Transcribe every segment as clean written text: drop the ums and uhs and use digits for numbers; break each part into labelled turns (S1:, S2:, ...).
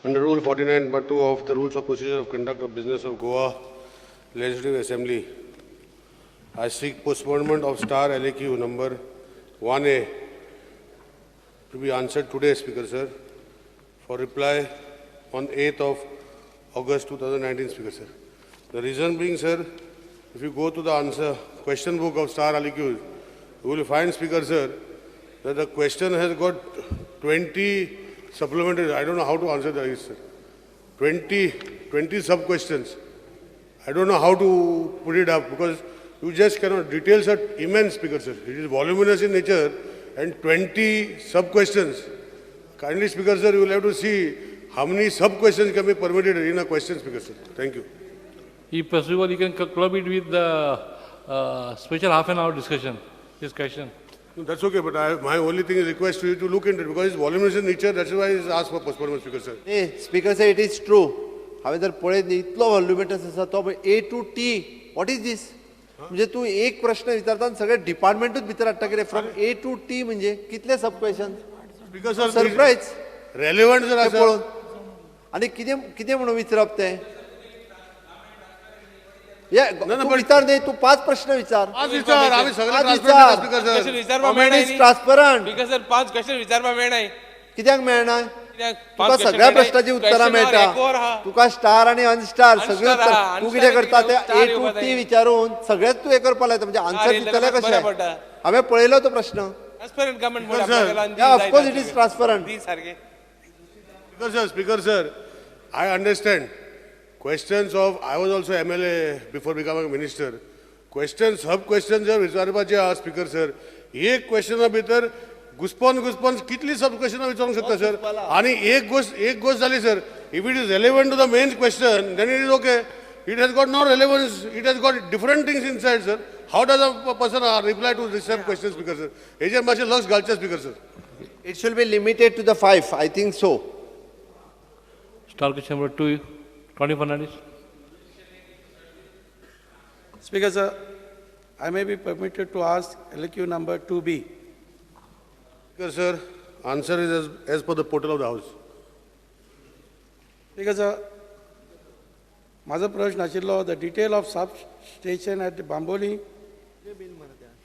S1: Under Rule 49.2 of the Rules of Procedure of Conduct of Business of Goa Legislative Assembly, I seek postponement of star LAQ number 1A to be answered today, Speaker sir, for reply on 8th of August 2019, Speaker sir. The reason being, sir, if you go to the answer question book of star LAQ, you will find, Speaker sir, that the question has got 20 supplementary. I don't know how to answer that, sir. 20 sub-questions. I don't know how to put it up because you just cannot. Details are immense, Speaker sir. It is voluminous in nature and 20 sub-questions. Kindly, Speaker sir, you will have to see how many sub-questions can be permitted in a question, Speaker sir. Thank you.
S2: If possible, you can club it with the special half an hour discussion, this question.
S1: No, that's okay, but my only thing is request to you to look into it because it's voluminous in nature, that's why it's asked for postponement, Speaker sir.
S3: Hey, Speaker sir, it is true. हांवें जर पळयत न्ही इतलो व्हॉल्युमिनस आसा तो A to T. What is this? म्हणजे तूं एक प्रश्न विचारता आनी सगळे डिपार्टमेंटूच भितर हाडटा कितें फ्रॉम ए टू टी म्हणजे कितले सब question?
S1: Speaker sir,
S3: surprise.
S1: Relevant जर आसा
S3: पळोवन आनी कितें कितें म्हणून विचारप तें? तूं विचार न्ही, तूं पांच प्रश्न विचार.
S1: पांच विचार, आमी सगळे ट्रान्सपरंट.
S3: ट्रान्सपरंट.
S4: स्पीकर सर, पांच क्वेश्चन विचारपाक मेळनाय.
S3: कित्याक मेळना? तुका सगळ्या प्रश्नाची उत्तरां मेळटा. तुका स्टार आनी अनस्टार सगळी उत्तर. तूं कितें करता ते ए टू टी विचारून सगळेच तूं हें करपाक लायता. म्हणजे आन्सर दितले कशें? हांवें पळयलो तो प्रश्न. Of course it is transparent.
S1: Speaker sir, I understand. Questions of, I was also MLA before becoming a minister. Questions, sub questions जर विचारपाचे आहा स्पीकर सर, एक क्वेश्चना भितर घुसपोन घुसपोन कितली सब क्वेश्चनां विचारूंक शकता सर. आनी एक गोश्ट जाली sir, if it is relevant to the main question then it is okay. It has got no relevance, it has got different things inside sir. How does a person reply to this sub question, Speaker sir? हेजेर मातशें लक्ष घालचें speaker sir.
S3: It should be limited to the 5, I think so.
S2: Star question number 2, Tony Fernandes.
S5: Speaker sir, I may be permitted to ask LQ number 2B.
S1: Speaker sir, answer is as per the portal of the house.
S5: Speaker sir, माझा प्रश्न आशिल्लो the detail of substation at Bambolim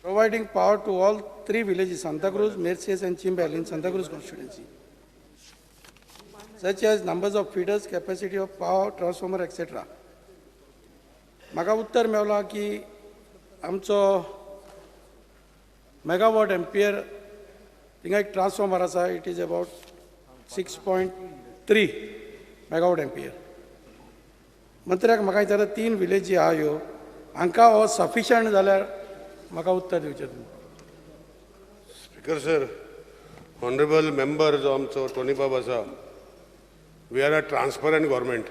S5: providing power to all 3 villages Santacruz, Merces and Chimbel in Santacruz constituency, such as numbers of feeders, capacity of power, transformer, etc. म्हाका उत्तर मेवलां की आमचो megawatt ampere थिंगा एक transformer आसा, it is about 6.3 megawatt ampere. मंत्र्याक म्हाका विचारता 3 विलेजी आहा ह्यो, हांकां हो सफिशंट जाल्यार म्हाका उत्तर दिवचें तुमी.
S1: स्पीकर सर, ऑनरेबल मेंबर जो आमचो टोनी बाब आसा, we are a transparent government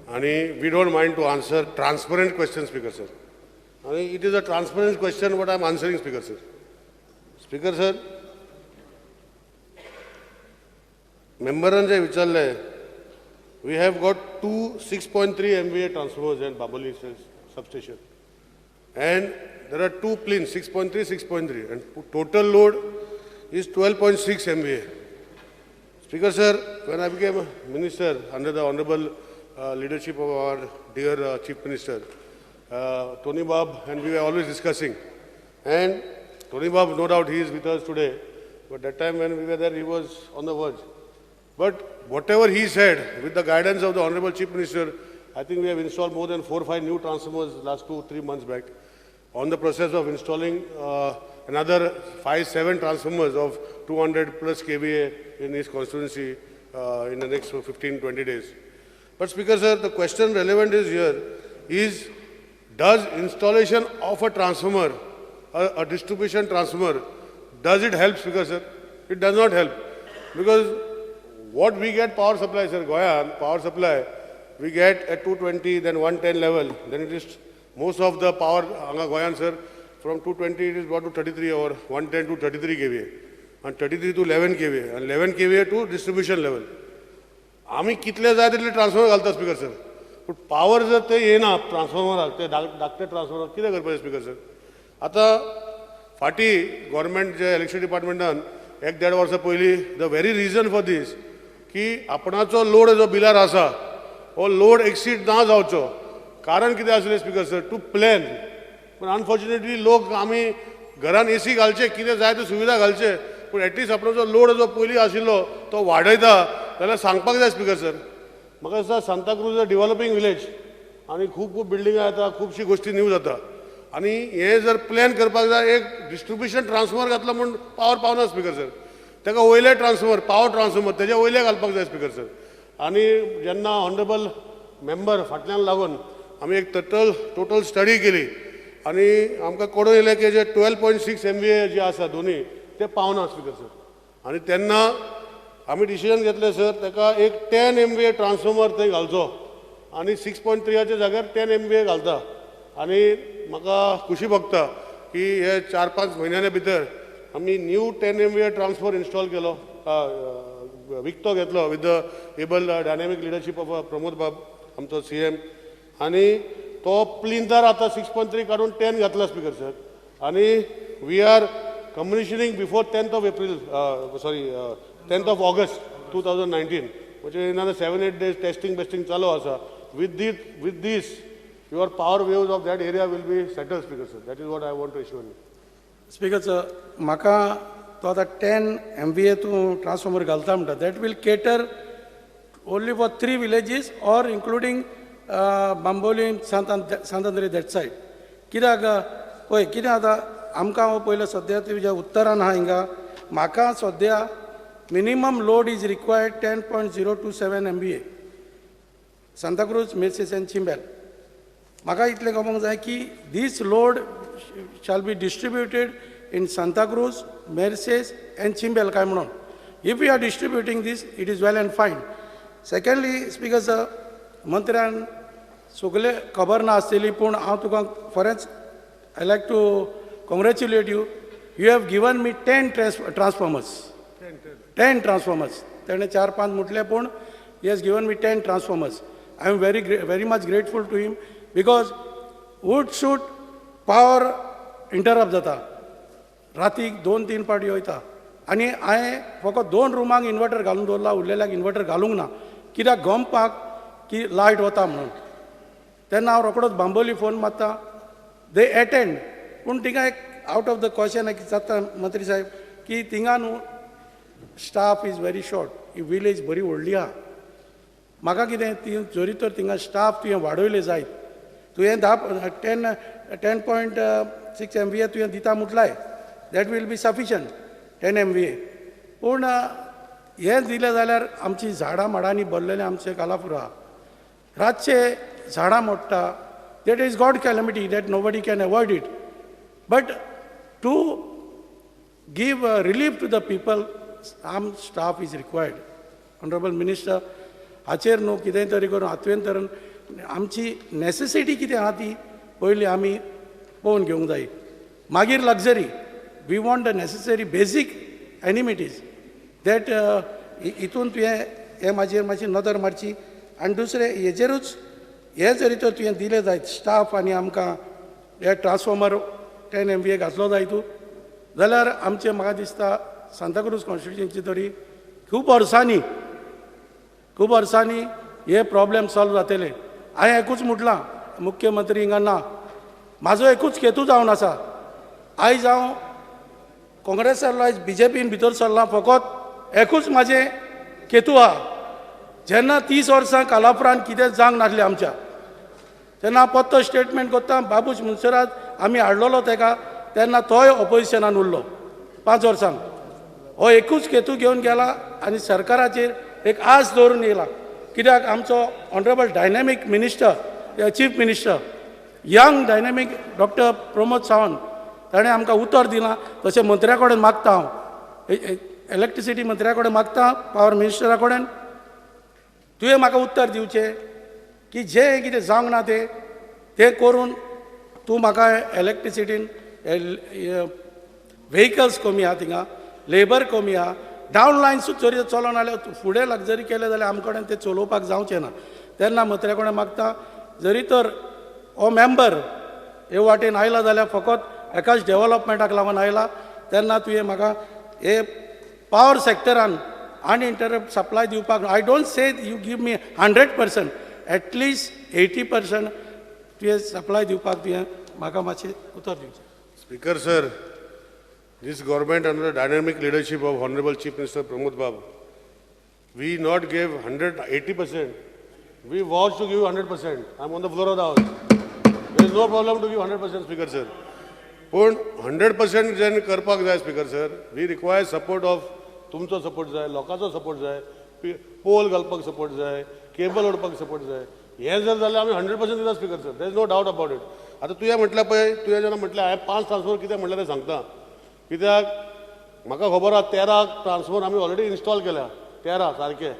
S1: and we don't mind to answer transparent questions, Speaker sir. And it is a transparent question what I am answering, Speaker sir. Speaker sir, memberan je vicharle, we have got two 6.3 MVA transformers at Bambolim substation and there are 2 plinths, 6.3, 6.3, and total load is 12.6 MVA. Speaker sir, when I became a minister under the honorable leadership of our dear Chief Minister, Tony Bob and we were always discussing. And Tony Bob, no doubt he is with us today, but that time when we were there, he was on the verge. But whatever he said, with the guidance of the honorable Chief Minister, I think we have installed more than 4 or 5 new transformers last 2-3 months back. On the process of installing another 5-7 transformers of 200 plus kVA in his constituency in the next 15-20 days. But Speaker sir, the question relevant is here is, does installation of a transformer, a distribution transformer, does it help, Speaker sir? It does not help. Because what we get power supply, sir, Goa, power supply, we get at 220, then 110 level, then it is most of the power, Goyan sir, from 220 it is brought to 33 or 110 to 33 kVA, and 33 to 11 kVA, and 11 kVA to distribution level. आमी कितले जाय तितले transformer घालता speaker sir, पूण power जर ते येना ट्रान्सफॉर्मराक, ते धाकटे ट्रान्सफॉर्मर कितें करपाचें स्पीकर सर? आतां फाटीं गव्हर्मेंट जे इलेक्ट्रिसिटी डिपार्टमेंटान 1-1.5 वर्सां पयलीं the very reason for this की आपणाचो लोड जो बिलार आसा हो लोड एक्सीड ना जावचो. कारण कितें आसलें स्पीकर सर, टू प्लॅन. पूण अनफॉर्च्युनेटली लोक आमी घरान एसी घालचे, कितें जाय त्यो सुविधा घालचे, पूण एटलिस्ट आपणाचो लोड जो पयलीं आशिल्लो तो वाडयता जाल्यार सांगपाक जाय स्पीकर सर. म्हाका दिसता सांताक्रूज अ डिवॅलपींग विलेज आनी खूब खूब बिल्डिंगां येता, खुबशी गोश्टी न्यू जाता आनी हें जर प्लॅन करपाक जाय, एक डिस्ट्रिब्युशन ट्रान्सफॉर्मर घातलो म्हूण पावर पावना स्पीकर सर. ताका वयले ट्रान्सफॉर्मर, पावर ट्रान्सफॉर्मर तेज्या वयले घालपाक जाय स्पीकर सर. आनी जेन्ना ऑनरेबल मेंबर फाटल्यान लागून आमी एक टोटल स्टडी केली आनी आमकां कळून येयलें की जे 12.6 MVA जे आसा दोनी ते पावना स्पीकर सर. आनी तेन्ना आमी डिसिजन घेतलें सर, ताका एक 10 MVA transformer थंय घालचो आनी 6.3च्या जाग्यार 10 MVA घालता. आनी म्हाका खुशी भोगता की हे 4-5 म्हयन्यां भितर आमी न्यू 10 MVA transformer install केलो, विकतो घेतलो with the able dynamic leadership of Pramod बाब आमचो CM. आनी तो प्लिंथर आतां 6.3 काडून 10 घातला स्पीकर सर. आनी we are commissioning before 10th of April, sorry 10th of August 2019, म्हणजे in 7-8 days testing बेस्टिंग चालू आसा. With this your power waves of that area will be settled speaker sir. That is what I want to assure you.
S5: Speaker sir, म्हाका तो आतां 10 MVA तूं transformer घालता म्हणटा, that will cater only for 3 villages or including Bambolim, Sant Andre that side. कित्याक पळय कितें आतां आमकां हो पयलें सद्या तुज्या उत्तरान आहा हिंगा, म्हाका सद्या minimum load is required 10.027 MVA Santacruz, Merces and Chimbel. म्हाका इतलें कळोवंक जाय की this load shall be distributed in Santacruz, Merces and Chimbel काय म्हणून. If you are distributing this it is well and fine. Secondly speaker sir, मंत्र्यान सगळे खबर ना आसतली, पूण हांव तुका खरेंच I like to congratulate you. You have given me 10 transformers, 10 transformers. तेणें 4-5 म्हटलें, पूण he has given me 10 transformers. I am very very much grateful to him because would shoot power interrupt जाता, रातीक 2-3 पावटी वयता आनी हांवें फकत 2 रुमांक इन्वर्टर घालून दवरला, उरलेल्याक इन्वर्टर घालूंक ना, कित्याक गमपाक की लायट वता म्हणून. तेन्ना हांव रोकडोच बांबोली फोन मारता, दे एटेंड. पूण थिंगा एक आवट ऑफ the question एक जाता मंत्री साहेब की थिंगा न्हू staff is very short. He village बरी व्हडली आहा, म्हाका कितें ती जरी तर थिंगा स्टाफ तुवें वाडयले जायत, तुवें 10.6 MVA तुवें दिता म्हटलाय, that will be sufficient 10 MVA. पूण हें दिलें जाल्यार आमची झाडां माडांनी भरलेलें आमचें कालापूर आहा, रातचे झाडां मोडटा, that is God calamity, that nobody can avoid it. But to give relief to the people some staff is required. Honourable minister, हाचेर न्हू कितेंय तरी करून हातवेन तर आमची नॅसेसिटी कितें आहा ती पयलीं आमी पळोवन घेवंक जाय. मागीर luxury, we want the necessary basic amenities that हितून तुवें हें म्हाजेर मातशी नदर मारची. आनी दुसरें हेजेरूच हें जरी तर तुवें दिलें जायत स्टाफ आनी आमकां हे ट्रान्सफॉर्मर 10 MVA घातलो जाय तूं जाल्यार आमचें म्हाका दिसता सांताक्रूज कॉन्स्टिट्युएन्सी तरी खूब वर्सांनी हे प्रॉब्लेम सॉल्व जातले. हांवें एकूच म्हटलां मुख्यमंत्री हिंगा ना, म्हाजो एकूच हेतू जावन आसा, आयज हांव काँग्रेस सरलो, आयज BJPन भितर सरलां, फकत एकूच म्हाजें हेतू आहा, जेन्ना 30 वर्सां कालापुरान कितेंच जावंक नासलें आमच्या, तेन्ना पत्तो स्टेटमेंट करता बाबूश मुनसरात आमी हाडलेलो तेका, तेन्ना तोय ऑपोजिशनान उरलो 5 वर्सांक. हो एकूच हेतू घेवन गेला आनी सरकाराचेर एक आस दवरून येयला, कित्याक आमचो honourable dynamic minister, chief minister, young dynamic doctor Pramod Sawant ताणें आमकां उतर दिलां. तशें मंत्र्या कडेन मागता हांव, इलेक्ट्रिसिटी मंत्र्या कडेन मागता, पावर मिनिस्टरा कडेन, तुवें म्हाका उत्तर दिवचें की जें कितें जावंक ना तें करून तूं म्हाका इलेक्ट्रिसिटीन व्हेकल्स कमी आहा थिंगा, लेबर कमी आहा, डावन लायन्स जरी चलोन जाल्यार फुडें लग्जरी केलें जाल्यार आमचे कडेन तें चलोवपाक जावचें ना. तेन्ना मंत्र्या कडेन मागता जरी तर हो मेंबर हे वाटेन आयला जाल्यार फकत एकाच डेवलपमेंटाक लागून आयला, तेन्ना तुवें म्हाका हे पावर सॅक्टरान अनइंटरप्ट सप्लाय दिवपाक. I don't say you give me 100%, at least 80% तुवें सप्लाय दिवपाक तुवें म्हाका मातशें उतर दिवचें.
S1: Speaker sir, this government under the dynamic leadership of Honorable Chief Minister Pramod Babu, we not gave 180%, we vouch to give 100%. I am on the floor of the house. There is no problem to give 100%, Speaker sir. पूण 100% जेन्ना करपाक जाय Speaker sir, we require support of तुमचो support जाय, लोकांचो support जाय, poll घालपाक support जाय, केबल ओडपाक सपोर्ट जाय. हें जर जाल्यार आमी 100% दिता Speaker sir, there is no doubt about it. आतां तुवें म्हटलें पळय, तुवें जेन्ना म्हटलें हांवें 5 ट्रान्सफॉर्मर कितें म्हटलें तें सांगता. कित्याक म्हाका खबर आहा 13 ट्रान्सफॉर्मर आमी ऑलरेडी इन्स्टॉल केल्या, 13 सारके,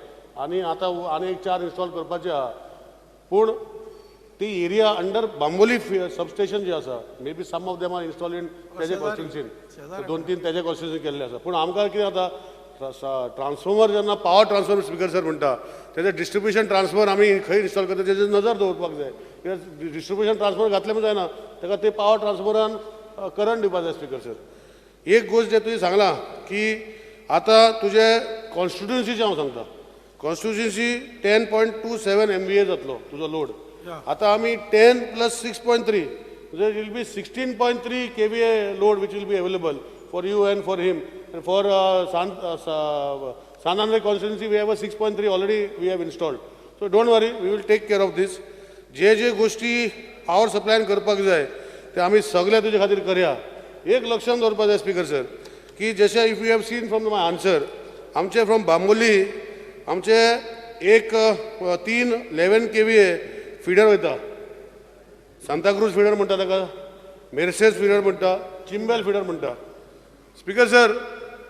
S1: आनी आतां आनी एक 4 इन्स्टॉल करपाचे आहा. पूण ती एरिया अंडर बांबोली सबस्टेशन जी आसा, may be some of them are install in तेजे कॉन्स्टिट्युन्सीन, 2-3 तेजे कॉन्स्टिट्युन्सीन केल्ले आसा. पूण आमकां कितें जाता, ट्रान्सफॉर्मर जेन्ना पावर ट्रान्सफॉर्मर स्पीकर सर म्हणटा तेजें डिस्ट्रिब्युशन ट्रान्सफॉर्मर आमी खंय इन्स्टॉल करता तेजेर नजर दवरपाक जाय. कित्याक डिस्ट्रिब्युशन ट्रान्सफॉर्मर घातलें म्हूण जायना, ताका ते पावर ट्रान्सफॉर्मरान करंट दिवपाक जाय स्पीकर सर. एक गोश्ट जें तुवें सांगलां की आतां तुजें कॉन्स्टिट्युन्सीचें हांव सांगता, कॉन्स्टिट्युन्सी 10.27 MVA जातलो तुजो लोड. आतां आमी 10 + 6.3 there will be 16.3 kVA load which will be available for you and for him. And for San Andre constituency, we have a 6.3 already we have installed. So don't worry, we will take care of this. जे जे गोष्टी power सप्लायन करपाक जाय ते आमी सगळे तुजे खातीर करया. एक लक्षांत दवरपाक जाय स्पीकर सर की जशें if you have seen from my answer, आमचे फ्रॉम बांबोली आमचे एक 3 11 kVA feeder वयता. सांताक्रूज फिडर म्हणटा ताका, मेर्सेस फिडर म्हणटा, चिंबेल फिडर म्हणटा. स्पीकर सर,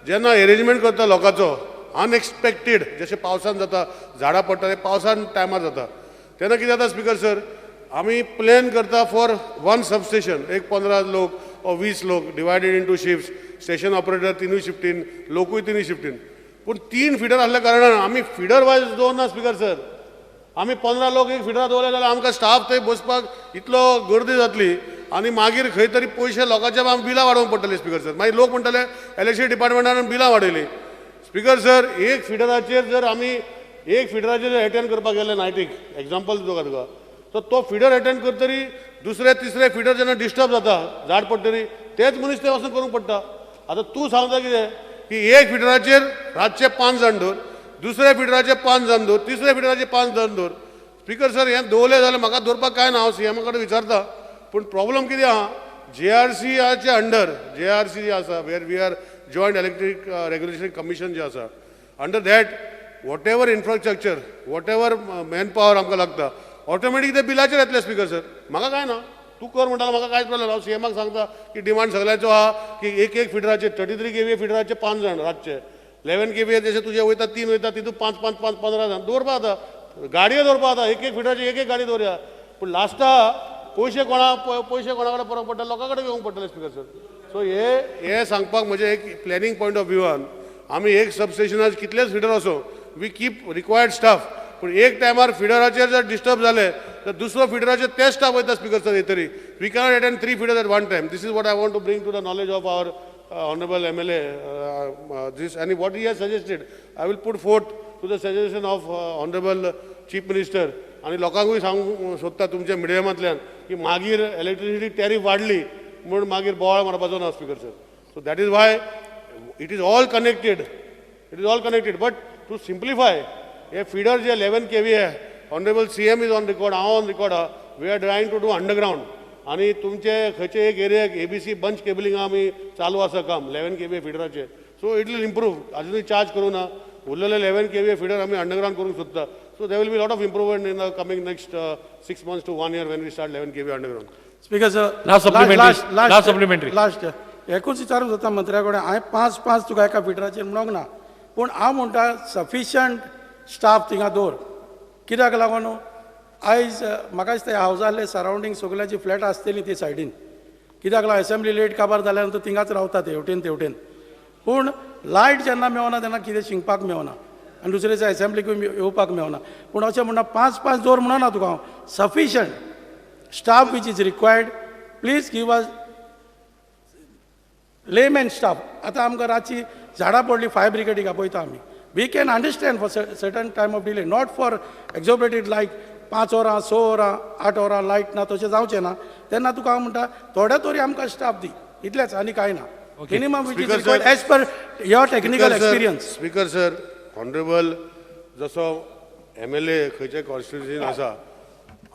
S1: जेन्ना एरेंजमेंट करता लोकांचो अनएक्सपेक्टेड, जशें पावसान जाता, झाडां पडटा ते पावसान टायमार जाता, तेन्ना कितें जाता स्पीकर सर, आमी प्लॅन करता फॉर वन सबस्टेशन, एक 15 लोक ओ 20 लोक divided into shift, station operator 3 शिफ्टीन, लोकूय 3 शिफ्टीन. पूण 3 फिडर आसल्या कारणान आमी फिडर वायज दवरना स्पीकर सर. आमी 15 लोक एक फिडरार दवरले जाल्यार आमकां स्टाफ थंय बसपाक इतलो गर्दी जातली आनी मागीर खंय तरी पयशे लोकांचे आमी बिलां वाडोवंक पडटली स्पीकर सर. मागीर लोक म्हणटले इलेक्ट्रिसिटी डिपार्टमेंटान बिलां वाडयली. स्पीकर सर, एक फिडराचेर जर आमी एक फिडराचेर जर एटेंड करपाक गेले नायटीक, एग्जाम्पल दिता तुका, तर तो फिडर एटेंड करतरी दुसरे तिसरे फिडर जेन्ना डिस्टर्ब जाता, झाड पडटरी, तेच मनीस ते वचून करूंक पडटा. आतां तूं सांगता कितें की एक फिडराचेर रातचे 5 जाण दवर, दुसऱ्या फिडराचे 5 जाण दवर, तिसऱ्या फिडराचे 5 जाण दवर. स्पीकर सर, हें दवरलें जाल्यार म्हाका दवरपाक कांय ना, हांव सीएमा कडेन विचारता. पूण प्रॉब्लम कितें आहा, JRCचे अंडर, JRC जे आसा, where we are joint electric regulation commission जे आसा, under that whatever infrastructure, whatever man power आमकां लागता, ऑटोमॅटीक ते बिलाचेर येतले स्पीकर सर. म्हाका कांय ना, तूं कर म्हणटा म्हाका कांयच प्रॉब्लम. हांव सीएमाक सांगता की डिमांड सगळ्यांचो आहा की एक एक फिडराचेर 33 kVA फिडराचे 5 जाण रातचे, 11 kVA जशे तुजे वयता 3 वयता, तितून 5 5 5 15 जाण दवरपा जाता, गाडयो दवरपा जाता, एक एक फिडराचे एक एक गाडी दवरया. पूण लास्टा पयशे कोणा पयशे कोणा कडेन परत पडटा, लोकां कडेन घेवंक पडटले स्पीकर सर. सो हे सांगपाक म्हजें एक प्लॅनिंग पॉयंट ऑफ व्यूआन आमी एक सबस्टेशनार कितलेच फिडर आसूं, we keep required staff. पूण एक टायमार फिडराचेर जर डिस्टर्ब जाले तर दुसरो फिडराचेर ते स्टाफ वयता स्पीकर सर. तरी we cannot attend 3 feeders at one time. This is what I want to bring to the knowledge of our honourable MLA this, आनी what he has suggested I will put forth to the suggestion of honourable chief minister. आनी लोकांकूय सांगूंक सोदता तुमच्या मिडियमांतल्यान की मागीर electricity tariff वाडली म्हूण मागीर बोवाळ मारपाचो ना speaker sir. So that is why it is all connected, it is all connected. But to simplify hey feeder J 11 kVA, honourable CM is on record, हांव ऑन रिकॉर्ड आहा, we are trying to do underground. आनी तुमचे खंयचे एक एरियाक ABC bunch cabling आमी चालू आसा काम 11 kVA फिडराचेर. So it will improve, अजुनूय चार्ज करूं ना, उरलेले 11 kVA feeder आमी अंडरग्रावंड करूंक सोदता. So there will be lot of improvement in the coming next 6 months to 1 year when we start 11 kVA underground.
S5: Speaker sir,
S2: last supplementary, last supplementary.
S5: Last एकूच विचारूंक जाता मंत्र्या कडेन, हांवें 5 5 तुका एका फिडराचेर म्हणूंक ना, पूण हांव म्हणटा सफिशियंट स्टाफ थिंगा दवर. कित्याक लागून आयज म्हाका दिसता हावजाले सरावंडींग सगळ्यांची फ्लॅट आसतली ती सायडीन, कित्याक लागून एसेंब्ली लेट काबार जाल्या नंतर थिंगाच रावता ते हेवटेन तेवटेन. पूण लायट जेन्ना मेवना तेन्ना कितें शिंकपाक मेवना आनी दुसरे दिसा एसेंब्लीकूय येवपाक मेवना. पूण अशें म्हणटा 5 5 दवर म्हणना तुका हांव, sufficient staff which is required, please give us layman staff. आतां आमकां रातची झाडां पडली, फायर ब्रिगेडीक आपयता आमी, We can understand for certain time of delay, not for exaggerated like 5 वरां, 6 वरां, 8 वरां लायट ना, तशें जावचें ना. तेन्ना तुका हांव म्हणटा थोड्या तरी आमकां स्टाफ दी, इतलेंच आनी कांय ना. Minimum which is required as per your technical experience.
S1: Speaker sir, honourable जसो MLA खंयच्या कॉन्स्टिट्युन्सीन आसा,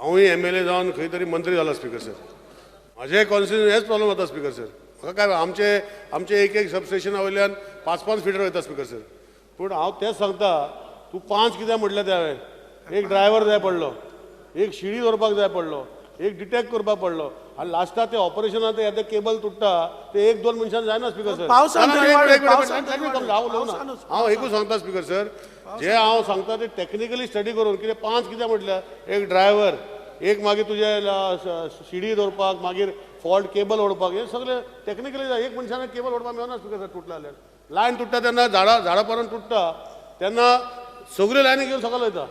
S1: हांवूय MLA जावन खंय तरी मंत्री जाला स्पीकर सर. म्हाजे कॉन्स्टिट्युन्सी हेच प्रॉब्लम जाता स्पीकर सर. म्हाका काय आमचे आमचे एक एक सबस्टेशना वयल्यान 5-5 फिटर वयता स्पीकर सर. पूण हांव तेंच सांगता, तूं 5 कित्याक म्हटलें तें हांवें, एक ड्रायव्हर जाय पडलो, एक शिडी दवरपाक जाय पडलो, एक डिटेक्ट करपाक पडलो, आनी लास्टाक ते ऑपरेशनाक ते येता केबल तुट्टा, ते 1-2 मनशान जायना स्पीकर सर. हांव एकूच सांगता स्पीकर सर, जे हांव सांगता ते टॅक्निकली स्टडी करून कितें 5 कित्याक म्हटल्यार एक ड्रायव्हर, एक मागीर तुजे शिडी दवरपाक, मागीर फॉल्ट केबल ओडपाक, हे सगळे टॅक्निकली जाय. एक मनशान केबल ओडपाक मेळना स्पीकर सर. तुटला जाल्यार लायन तुट्टा तेन्ना झाडां पर्यंत तुट्टा तेन्ना सगळ्यो लायनी घेवन सकयल वयता.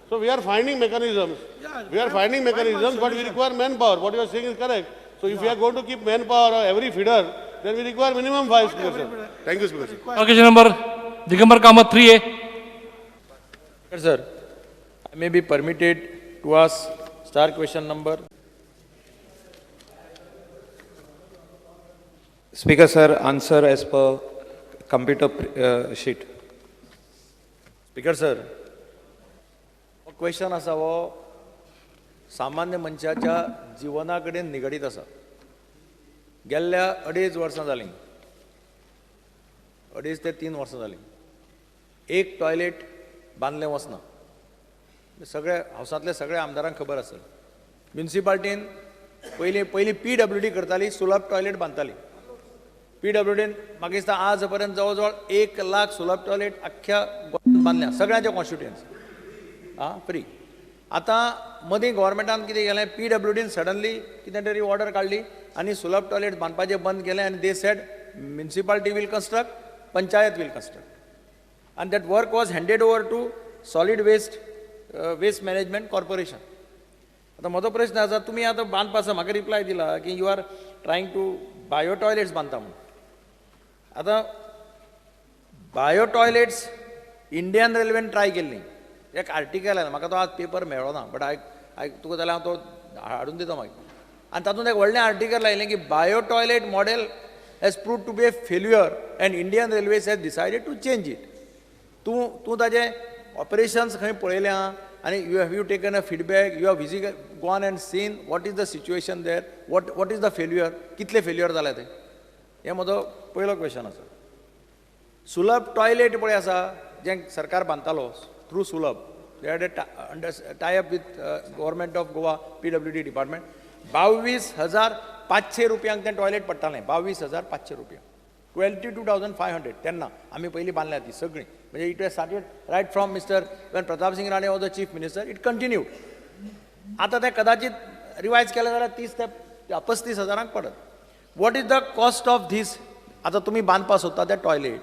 S1: So we are finding mechanisms.
S5: Yeah,
S1: we are finding mechanisms, but we require manpower. What you are saying is correct. So if we are going to keep manpower every feeder, then we require minimum 5 speaker sir. Thank you, Speaker sir.
S2: Question number Digambar Kamath 3A.
S6: Sir, I may be permitted to ask star question number.
S7: Speaker sir, answer as per computer sheet.
S6: Speaker sir, question आसा हो सामान्य मनशाच्या जिवना कडेन निगडीत आसा. गेल्ल्या 2.5 वर्सां जालीं, 2.5 ते 3 वर्सां जालीं, एक टॉयलेट बांदलें वचना. सगळे हावसांतले सगळ्या आमदारांक खबर आसा. म्युनिसिपालिटीन पयलीं पयलीं PWD करताली, सुलभ टॉयलेट बांदताली. PWDन म्हाका दिसता आज पर्यंत जवळ जवळ 1 लाख सुलभ टॉयलेट अख्ख्या गोंयांत बांदल्या, सगळ्यांच्या कॉन्स्टिट्युएन्सी आं फ्री. आतां मदीं गव्हर्मेंटान कितें केलें, PWDन सडनली कितें तरी ऑर्डर काडली आनी सुलभ टॉयलेट बांदपाचें बंद केलें आनी they said municipality will construct, panchayat will construct, आनी that work was handed over to solid waste waste management corporation. आतां म्हजो प्रश्न आसा, तुमी आतां बांदपा आसा, म्हाका रिप्लाय दिला की you are trying to bio toilets बांदता म्हणून. आतां बायो टॉयलेट्स इंडियन रेल्वेन ट्राय केल्ली, एक आर्टिकल आयला, म्हाका तो आज पेपर मेळ्ळो ना, बट I तुका जाल्यार हांव तो हाडून दिता मागीर. आनी तातूंत एक व्हडलें आर्टिकल आयलें की bio toilet model has prove to be a failure and Indian Railways has decided to change it. तूं तूं ताजें ऑपरेशन्स खंय पळयल्या आनी you have you taken a feedback, you have visit gone and seen what is the situation there, what is the failure, कितले failure जाल्या ते, हें म्हजो पयलो क्वेश्चन आसा. सुलभ टॉयलेट पळय आसा जें सरकार बांदतालो through Sulabh, they had a tie up with government of Goa PWD department. 22,500 रुपयांक तें टॉयलेट पडटालें, 22,500 रुपया, 22,500 तेन्ना आमी पयलीं बांदल्या ती सगळीं. म्हणजे it was started right from mister when Pratap Singh Rane was the chief minister, it continued. आतां तें कदाचित रिवायज केलें जाल्यार 30 ते 35 हजारांक पडत. What is the cost of this? आतां तुमी बांदपाक सोदता तें टॉयलेट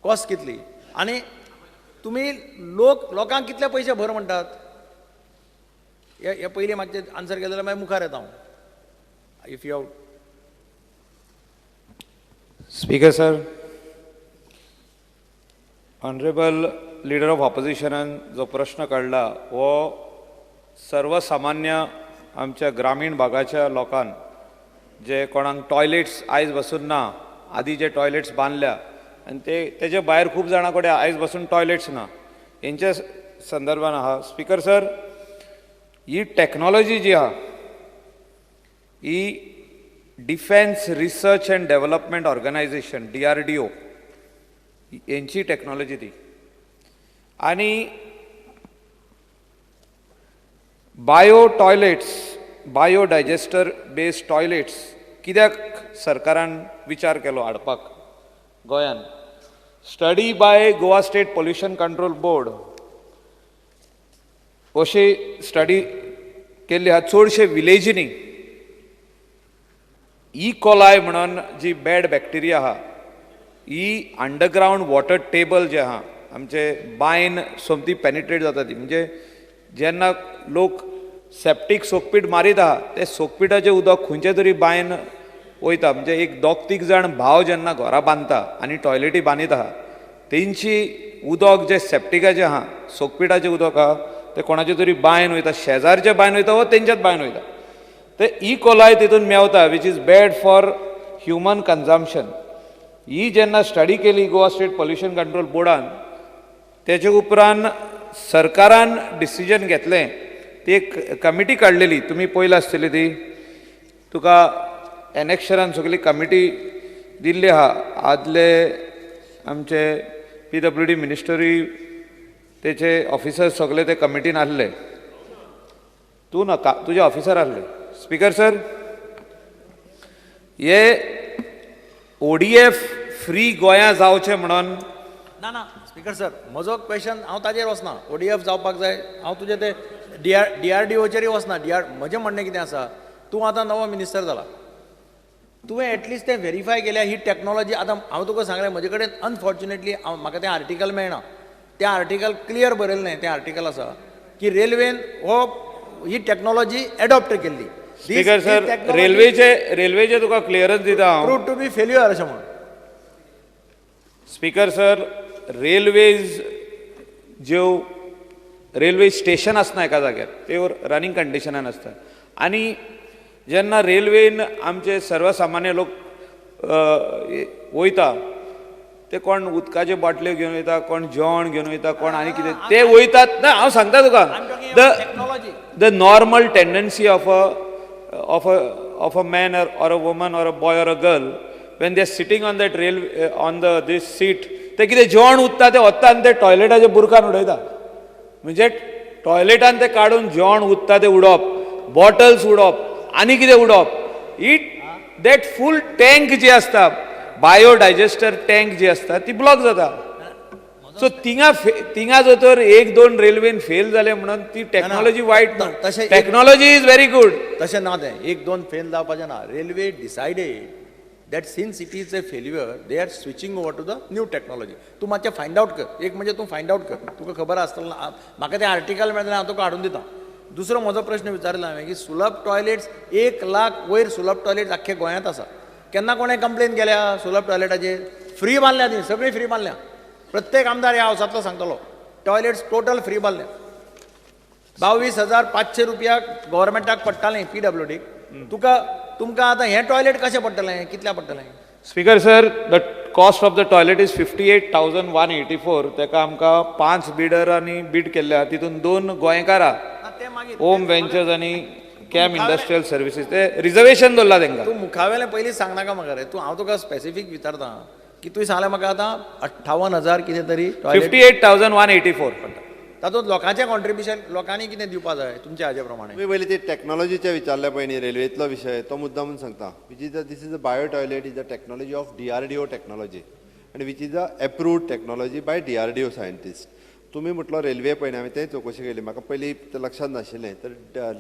S6: कॉस्ट कितली आनी तुमी लोकांक कितले पयशे भर म्हणटात? हे पयलीं मातशें आन्सर केलें जाल्यार मागीर मुखार येता हांव. If you have.
S7: Speaker sir, honourable leader of ऑपोजिशनान जो प्रश्न काडला हो सर्वसामान्य आमच्या ग्रामीण भागाच्या लोकांक जे कोणाक टॉयलेट्स आयज बसून ना, आदी जे टॉयलेट्स बांदल्या आनी ते तेजे भायर खूब जाणां कडेन आयज बसून टॉयलेट्स ना, हेंच्या संदर्भान आहा. स्पीकर सर, ही टॅक्नोलॉजी जी आहा ही defence research and development organisation DRDO हेंची टॅक्नोलॉजी ती, आनी bio toilets, bio digester based toilets कित्याक सरकारान विचार केलो हाडपाक गोंयान? Study by Goa state pollution control board अशी स्टडी केल्ली आहा. चडशे विलेजींनी ई कोलाय म्हणून जी बॅड बॅक्टेरिया आहा ही अंडरग्रावंड वॉटर टेबल जे आहा आमचे बांयन सोमती पेनिट्रेट जाता ती. म्हणजे जेन्ना लोक सेप्टीक सोकपीट मारीत आहा ते सोकपिटाचें उदक खंयचे तरी बांयन वयता. म्हणजे एक 2-3 जाण भाव जेन्ना घरां बांदता आनी टॉयलेटी बांदीत आहा तेंची उदक जें सेप्टिकाचें आहा, सोकपिठाचें उदक आहा, तें कोणाचे तरी बांयन वयता, शेजारच्या बांयन वयता वा तेंच्याच बांयन वयता. ते ई कोलाय तितून मेवता, which is bad for human consumption. ही जेन्ना स्टडी केली गोवा स्टेट पॉल्युशन कंट्रोल बोर्डान, तेजे उपरांत सरकारान डिसिजन घेतलें. ती एक कमिटी काडलेली, तुमी पळयला आसतली ती, तुका एनेक्शरान सगळी कमिटी दिल्ली आहा. आदले आमचे PWD मिनिस्टरूय तेचे ऑफिसर सगळे ते कमिटीन आहले. तूं नाका, तुजे ऑफिसर आहले. स्पिकर सर, हे ODF free गोंया जावचें म्हणून
S6: ना ना स्पीकर सर, म्हजो क्वेश्चन हांव ताजेर वचना. ओडीएफ जावपाक जाय, हांव तुजें ते डीआरडीओचेरूय वचना. म्हजें म्हणणें कितें आसा, तूं आतां नवो मिनिस्टर जाला, तुवें एटलिस्ट तें व्हेरीफाय केल्या ही टॅक्नोलॉजी. आतां हांव तुका सांगलें, म्हजे कडेन अनफॉर्च्युनेटली हांव म्हाका तें आर्टिकल मेळना. तें आर्टिकल क्लियर बरयलें, तें आर्टिकल आसा की रेल्वेन हो ही टॅक्नोलॉजी एडॉप्ट केल्ली.
S7: स्पीकर सर, रेल्वेचे तुका क्लियरन्स दिता हांव.
S6: प्रूव टू बी फेल्युअर अशें म्हणून.
S7: स्पीकर सर, रेल्वेज ज्यो रेल्वे स्टेशन आसना एका जाग्यार, त्यो रनिंग कंडिशनान आसता. आनी जेन्ना रेल्वेन आमचे सर्वसामान्य लोक वयता, ते कोण उदकाच्यो बाटल्यो घेवन वयता, कोण जेवण घेवन वयता, कोण आनी कितें ते वयतात. ना, हांव सांगता तुका, the normal tendency of a man or a woman or a boy or a girl when they are sitting on that rail on the this seat, ते कितें जेवण उरता ते वता आनी ते टॉयलेटाच्या बुरकान उडयता. म्हणजे टॉयलेटान ते काडून जेवण उरता ते उडोवप, बॉटल्स उडोवप, आनी कितें उडोवप. It that full tank जी आसता, बायोडायजेस्टर टँक जी आसता, ती ब्लॉक जाता. सो थिंगा जर तर एक दोन रेल्वेन फेल जाले म्हणून ती टॅक्नॉलॉजी वायट ना.
S6: तशें
S7: टॅक्नॉलॉजी is very good.
S6: तशें ना, तें एक दोन फेल जावपाचें ना. Railway decided that since it is a failure, they are switching over to the new technology. तूं मातशें फायंड आवट कर, एक म्हणजे तूं फायंड आवट कर, तुका खबर आसतलें. म्हाका तें आर्टिकल मेळटलें, हांव तुका हाडून दिता. दुसरो म्हजो प्रश्न विचारला हांवें की सुलभ टॉयलेट्स 1 लाख वयर सुलभ टॉयलेट्स आख्खे गोंयांत आसा. केन्ना कोणें कंप्लेन केल्या सुलभ टॉयलेटाचेर? फ्री बांदल्या ती, सगळी फ्री बांदल्या. प्रत्येक आमदार ह्या हावसांतलो सांगतलो, टॉयलेट्स टोटल फ्री बांदल्या. 22,500 रुपया गव्हर्मेंटाक पडटालें PWDक. तुका तुमकां आतां हें टॉयलेट कशें पडटलें, कितल्या पडटलें?
S7: Speaker sir, the cost of the toilet is 58,184. तेका आमकां 5 बिडरांनी बीड केल्ले आहा, तितून 2 गोंयकारां, ओम वेंचर्स आनी कॅम इंडस्ट्रियल सर्विसीस, ते रिजर्वेशन दवरला तेंकां.
S6: तूं मुखावेलें पयलीं सांगनाका म्हाका रे. तूं हांव तुका स्पेसिफीक विचारता की तुवें सांगलें म्हाका आतां 58,000 कितें तरी
S7: 58,184
S6: पडटा. तातूंत लोकांचें कॉन्ट्रिब्युशन, लोकांनी कितें दिवपा जाय तुमच्या हाजे प्रमाणे?
S3: तुमी पयलीं ती टॅक्नॉलॉजीचें विचारलें पळय न्ही, रेल्वेंतलो विशय, तो मुद्दा म्हूण सांगता. Which is a this is a bio toilet is a technology of DRDO technology आनी which is a approved technology by DRDO scientist. तुमी म्हटलो रेल्वे पळय न्ही, हांवें तें चवकशी केली, म्हाका पयलीं तें लक्षांत नाशिल्लें. तर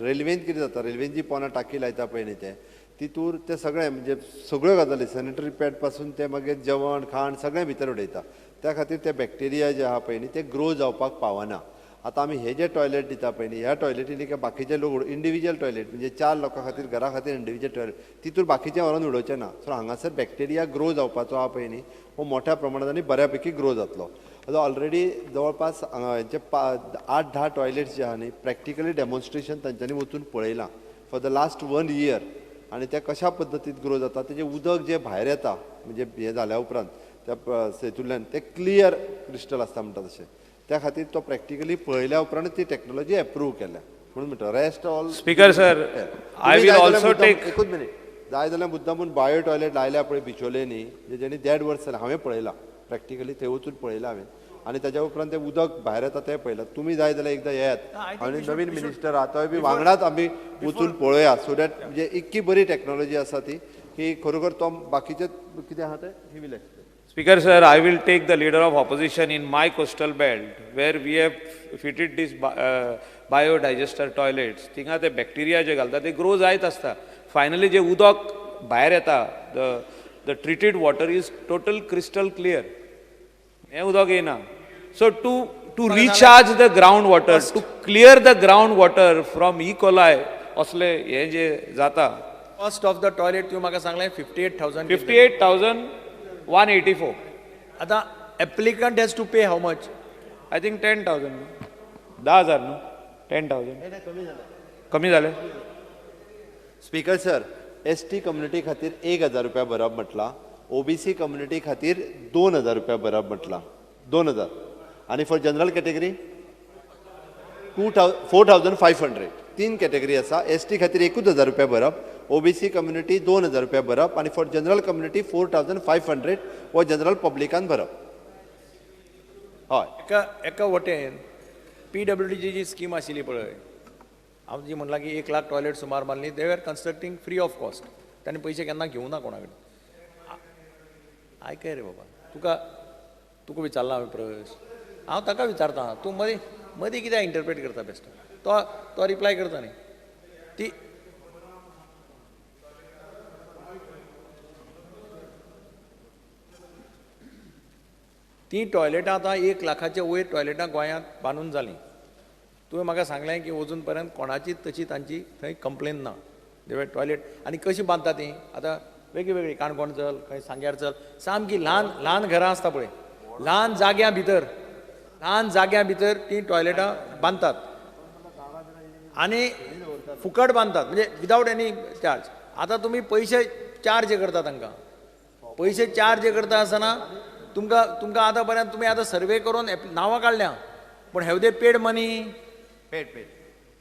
S3: रेल्वेंत कितें जाता, रेल्वेन जी पोना टाकी लायता पळय न्ही, तें तितूर तें सगळें म्हणजे सगळ्यो गजाली सॅनिटरी पॅड पासून ते मागीर जेवण खाण सगळें भितर उडयता. त्या खातीर ते बॅक्टेरिया जे आहा पळय न्ही, ते ग्रो जावपाक पावना. आतां आमी हे जे टॉयलेट दिता पळय न्ही, ह्या टॉयलेटींनी काय बाकीचे लोक इंडिविज्युअल टॉयलेट म्हणजे 4 लोकां खातीर घरा खातीर इंडिविज्युअल टॉयलेट, तितूर बाकीचे व्हरोन उडोवचें ना. सो हांगासर बॅक्टेरिया ग्रो जावपाचो आहा पळय न्ही, हो मोठ्या प्रमाणात आनी बऱ्या पैकी ग्रो जातलो. आतां ऑलरेडी जवळपास हांचे 8-10 टॉयलेट्स जे आहा न्ही, प्रॅक्टिकली डेमॉन्स्ट्रेशन तांच्यांनी वचून पळयलां फॉर the last 1 year. आनी ते कशा पद्दतीन ग्रो जाता, तेजें उदक जें भायर येता म्हणजे हें जाल्या उपरांत त्या सेतूंतल्यान तें क्लियर क्रिस्टल आसता म्हणटा तशें. त्या खातीर तो प्रॅक्टिकली पळयल्या उपरांत ती टॅक्नॉलॉजी एप्रूव केल्या म्हणून म्हणटा. Rest all
S7: speaker sir, I will also take
S3: एकूच मिनीट. जाय जाल्यार मुद्दामून बायो टॉयलेट लायल्या पळय बिचोले न्ही, जेणी 1.5 वर्स जालें हांवें पळयलां प्रॅक्टिकली, थंय वचून पळयलां हांवें आनी ताज्या उपरांत तें उदक भायर येता तें पळयलां. तुमी जाय जाल्यार एकदां येयात आनी नवीन मिनिस्टर आहा तोय बी वांगडाच आमी वचून पळोवया, सो that म्हणजे इतकी बरी टॅक्नॉलॉजी आसा ती की खरोखर तो बाकीचे कितें आहा तें he will explain.
S7: Speaker sir, I will take the leader of opposition in my coastal belt where we have fitted these biodigester toilets. थिंगा ते बॅक्टेरिया जे घालता ते ग्रो जायत आसता. फायनली जे उदक भायर येता, the treated water is total crystal clear. हें उदक येयना. So to recharge the ground water, to clear the ground water from E coli असले हें जे जाता.
S6: कॉस्ट ऑफ the toilet तुवें म्हाका सांगलें 58,000.
S7: 58,184.
S6: आतां Applicant has to pay how much?
S7: I think 10,000, 10,000 न्हू, 10,000 कमी जाले.
S3: स्पीकर सर, ST community खातीर 1,000 रुपया भरप म्हटलां, ओबीसी कम्युनिटी खातीर 2,000 रुपया भरप म्हटलां, 2,000, आनी फॉर जनरल कॅटेगरी 4,500. तीन कॅटेगरी आसा. एसटी खातीर 1,000 रुपया भरप, ओबीसी कम्युनिटी 2,000 रुपया भरप आनी फॉर जनरल कम्युनिटी 4,500 हो जनरल पब्लिकान भरप. हय,
S6: एका वटेन पीडब्ल्यूडीची जी स्कीम आशिल्ली पळय, हांव जी म्हणलां की 1 लाख टॉयलेट सुमार मारली, they are constructing free of cost. तांणी पयशे केन्ना घेवना ना कोणा कडेन. आयकय रे बाबा, तुका विचारला हांवें प्रश्न, हांव ताका विचारता, तूं मदीं मदीं कित्याक इंटरप्रेट करता बेश्टो? तो रिप्लाय करता न्ही. ती ती टॉयलेटां आतां 1 लाखाचे वयर टॉयलेटां गोंयांत बांदून जालीं. तुवें म्हाका सांगलें की अजून पर्यंत कोणाची तशी तांची थंय कंप्लेन ना. देवे टॉयलेट आनी कशी बांदता ती आतां वेगळी वेगळी, काणकोण चल, खंय सांग्यार चल, सामकी ल्हान ल्हान घरां आसता पळय, ल्हान जाग्यां भितर तीं टॉयलेटां बांदतात आनी फुकट बांदतात, म्हणजे विदावट एनी चार्ज. आतां तुमी पयशे चार्ज करता तांकां, पयशे चार्ज करता आसतना तुमकां तुमकां आतां पर्यंत तुमी आतां सर्वे करून नांवां काडल्या, पूण have they paid money?
S3: Paid paid.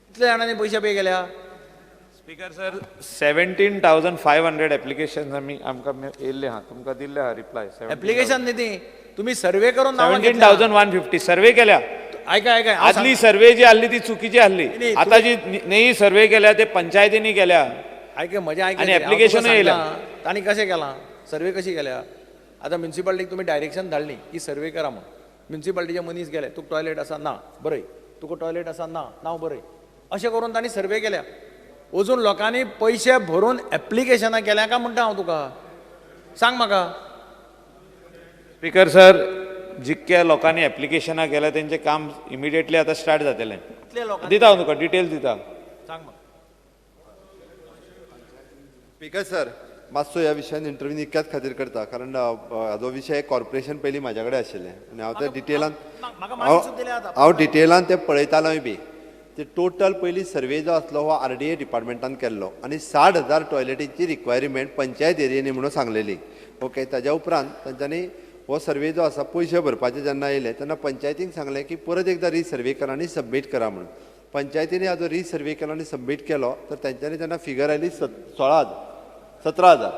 S6: कितल्या जाणांनी पयशे पे केल्या?
S7: स्पीकर सर, 17,500 एप्लिकेशन आमी आमकां येयल्ले आहा, तुमकां दिल्ले आहा रिप्लाय.
S6: एप्लिकेशन न्ही ती, तुमी सर्वे करून
S7: 17,150 सर्वे केल्या.
S6: आयका आयका,
S7: आदली सर्वे जी आहली ती चुकीची आहली, आतां जी नवी सर्वे केल्या ते पंचायतींनी केल्या.
S6: आयक म्हजें आयक,
S7: आनी एप्लिकेशन येयल्या.
S6: तांणी कशें केलां सर्वे, कशी केल्या? आतां म्युनिसिपालिटीक तुमी डायरेक्शन धाडली की सर्वे करा म्हूण, म्युनिसिपालिटीचे मनीस गेले, तुका टॉयलेट आसा ना बरय, तुका टॉयलेट आसा ना नांव बरय, अशें करून तांणी सर्वे केल्या. अजून लोकांनी पयशे भरून एप्लिकेशनां केल्या काय म्हणटा हांव तुका, सांग म्हाका.
S7: स्पीकर सर, जितक्या लोकांनी एप्लिकेशनां केल्या तेंचें काम इमिडिएटली आतां स्टार्ट जातलें. दिता हांव तुका डिटेल्स दिता,
S6: सांग म्हाका.
S3: स्पीकर सर, मातसो ह्या विशयान इंटरव्यू इतक्याच खातीर करता कारण हाजो विशय कॉर्पोरेशन पयलीं म्हाज्या कडेन आशिल्लें आनी हांव ते डिटेलान हांव डिटेलान ते पळयतालोय बी. ते टोटल पयलीं सर्वे जो आसलो हो RDA डिपार्टमेंटान केल्लो आनी 60,000 टॉयलेटीची रिक्वायरमेंट पंचायत एरियेनी म्हणून सांगलेली. ओके, ताज्या उपरांत तांच्यांनी हो सर्वे जो आसा पयशे भरपाचे जेन्ना येयले तेन्ना पंचायतीक सांगलें की परत एकदां रिसर्वे करा आनी सबमीट करा म्हणून. पंचायतीनी हाजो रिसर्वे केलो आनी सबमीट केलो तर तांच्यांनी तेन्ना फिगर आयली 16,000 17,000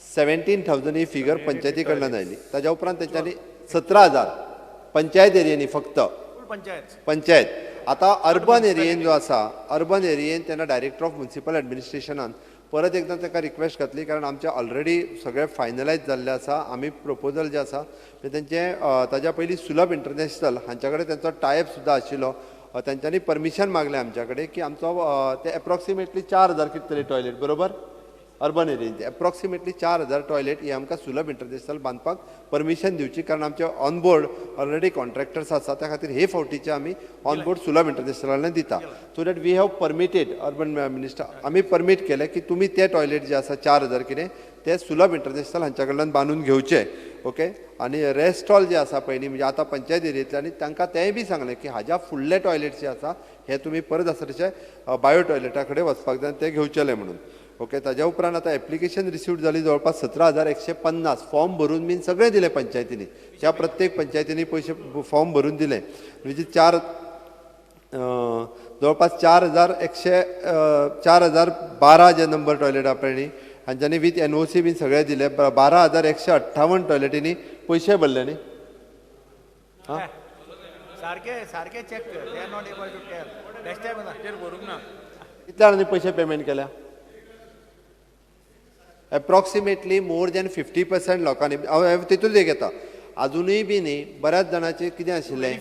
S3: 17,000 ही फिगर पंचायती कडल्यान आयली. ताज्या उपरांत तांच्यांनी 17,000 पंचायत एरियेनी फक्त पंचायत. आतां अर्बन एरियेन जो आसा, अर्बन एरियेन तेन्ना डायरेक्टर ऑफ म्युनिसिपल एडमिनिस्ट्रेशनान परत एकदां ताका रिक्वेस्ट घातली कारण आमचें ऑलरेडी सगळें फायनलायज जाल्लें आसा. आमी प्रपोजल जें आसा तेंचें ताज्या पयलीं सुलभ इंटरनॅशनल हांच्या कडेन तेंचो टायप सुद्दां आशिल्लो. तांच्यांनी परमिशन मागलें आमच्या कडेन की आमचो ते एप्रॉक्सिमेटली 4,000 कितें तरी टॉयलेट, बरोबर, अर्बन एरियेन एप्रॉक्सिमेटली 4,000 टॉयलेट ही आमकां सुलभ इंटरनॅशनल बांदपाक परमिशन दिवची कारण आमचे ऑनबोर्ड ऑलरेडी कॉन्ट्रॅक्टर्स आसा, त्या खातीर हे फावटीचे आमी ऑनबोर्ड सुलभ इंटरनॅशनलान दिता. So that we have permitted urban minister, आमी परमीट केलें की तुमी ते टॉयलेट जे आसा 4,000 कितें ते सुलभ इंटरनॅशनल हांच्या कडल्यान बांदून घेवचे. ओके, आनी रेस्ट ऑल जे आसा पयलीं म्हणजे आतां पंचायत एरियेंतले आनी तांकां तेंय बी सांगलें की हाज्या फुडले टॉयलेट जे आसा हे तुमी परत आसा तशें बायो टॉयलेटा कडेन वचपाक जाय ते घेवचेले म्हणून. ओके, ताज्या उपरांत आतां एप्लिकेशन रिसीव्ड जाली जवळपास 17,150 फॉर्म भरून बीन सगळें दिलें पंचायतींनी, त्या प्रत्येक पंचायतींनी पयशे फॉर्म भरून दिले म्हणजे जवळपास 4,112 जे नंबर टॉयलेट आहा न्ही हांच्यांनी विथ NOC बीन सगळें दिलें. 12,158 टॉयलेटींनी पयशे भरले न्ही. आं,
S6: सारके सारके चेक कर, they are not able to tell.
S3: कितल्या जाणांनी पयशे पेमेंट केल्या? एप्रॉक्सिमेटली मोर दॅन 50% लोकांनी. हांव तितून एक येता आजुनूय बी न्ही बऱ्याच जाणांचें कितें आशिल्लें,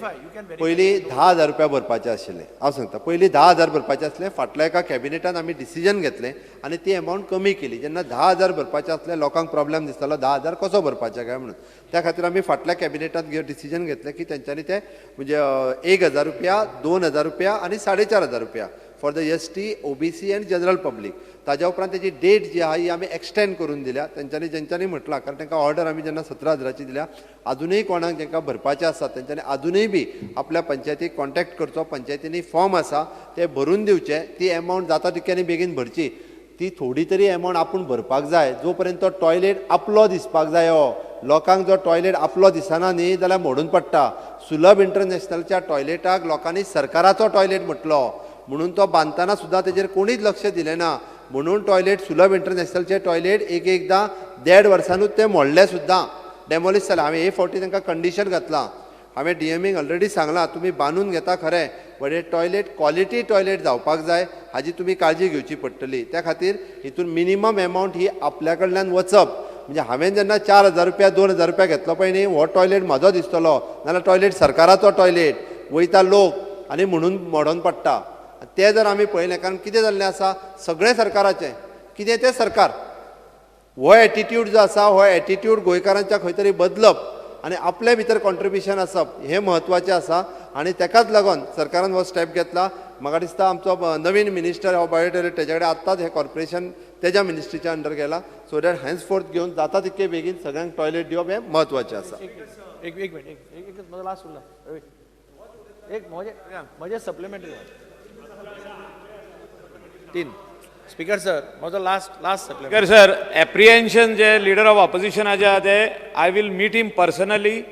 S3: पयलीं 10,000 रुपया भरपाचे आशिल्ले. हांव सांगता, पयलीं 10,000 भरपाचे आसले, फाटल्या एका कॅबिनेटान आमी डिसिजन घेतलें आनी ती एमावंट कमी केली. जेन्ना 10,000 भरपाचे आसले लोकांक प्रॉब्लेम दिसतालो 10,000 कसो भरपाचे काय म्हणून, त्या खातीर आमी फाटल्या कॅबिनेटान डिसिजन घेतलें की तेंच्यांनी ते म्हणजे 1,000 रुपया, 2,000 रुपया आनी 4,500 रुपया for the ST, OBC and general public. ताज्या उपरांत तेजी डेट जी आहा ही आमी एक्सटेंड करून दिल्या तेंच्यांनी, जेंच्यांनी म्हटलां, कारण तांकां ऑर्डर आमी जेन्ना 17,000ची दिल्या, आजुनूय कोणाक जेंकां भरपाचें आसा तेंच्यांनी आजुनूय बी आपल्या पंचायतीक कॉन्टॅक्ट करचो. पंचायतींनी फॉर्म आसा ते भरून दिवचे, ती एमावंट जाता तितक्यांनी बेगीन भरची. ती थोडी तरी एमावंट आपूण भरपाक जाय, जो पर्यंत तो टॉयलेट आपलो दिसपाक जायो. लोकांक जो टॉयलेट आपलो दिसना न्ही जाल्यार मोडून पडटा. सुलभ इंटरनॅशनलच्या टॉयलेटाक लोकांनी सरकाराचो टॉयलेट म्हटलो म्हणून तो बांदतना सुद्दां तेजेर कोणीच लक्ष दिलें ना, म्हणून टॉयलेट सुलभ इंटरनॅशनलचे टॉयलेट एक एकदां 1.5 वर्सानूच ते मोडले सुद्दां, डेमोलिश जालें. हांवें हे फावटी तांकां कंडिशन घातलां, हांवें डीएमईक ऑलरेडी सांगलां तुमी बांदून घेता खरें, बट हे टॉयलेट क्वॉलिटी टॉयलेट जावपाक जाय हाजी तुमी काळजी घेवची पडटली. त्या खातीर हितून मिनिमम एमावंट ही आपल्या कडल्यान वचप, म्हणजे हांवें जेन्ना 4,000 रुपया 2,000 रुपया घेतलो पळय न्ही, हो टॉयलेट म्हाजो दिसतलो, नाल्यार टॉयलेट सरकाराचो टॉयलेट वयता लोक आनी म्हणून मोडोन पडटा. ते जर आमी पळयलें, कारण कितें जाल्लें आसा सगळें सरकाराचें, कितें तें सरकार, हो एटिट्यूड जो आसा हो एटिट्यूड गोंयकारांच्या खंय तरी बदलप आनी आपले भितर कॉन्ट्रिब्युशन आसप हें म्हत्वाचें आसा. आनी तेकाच लागून सरकारान हो स्टेप घेतला. म्हाका दिसता आमचो नवीन मिनिस्टर हो बायो टॉयलेट तेज्या कडेन आत्ताच हें कॉर्पोरेशन तेज्या मिनिस्ट्रीच्या अंडर गेला, सो that hence fourth घेवन जाता तितके बेगीन सगळ्यांक टॉयलेट दिवप हें म्हत्वाचें आसा.
S6: एक मिनट, एक म्हजो लास्ट उरला, एक म्हजें सप्लिमेंटरी 3. स्पीकर सर, म्हजो last supplementary.
S7: Speaker sir, apprehension J leader of ऑपोजिशनाचे आहा ते I will meet him personally,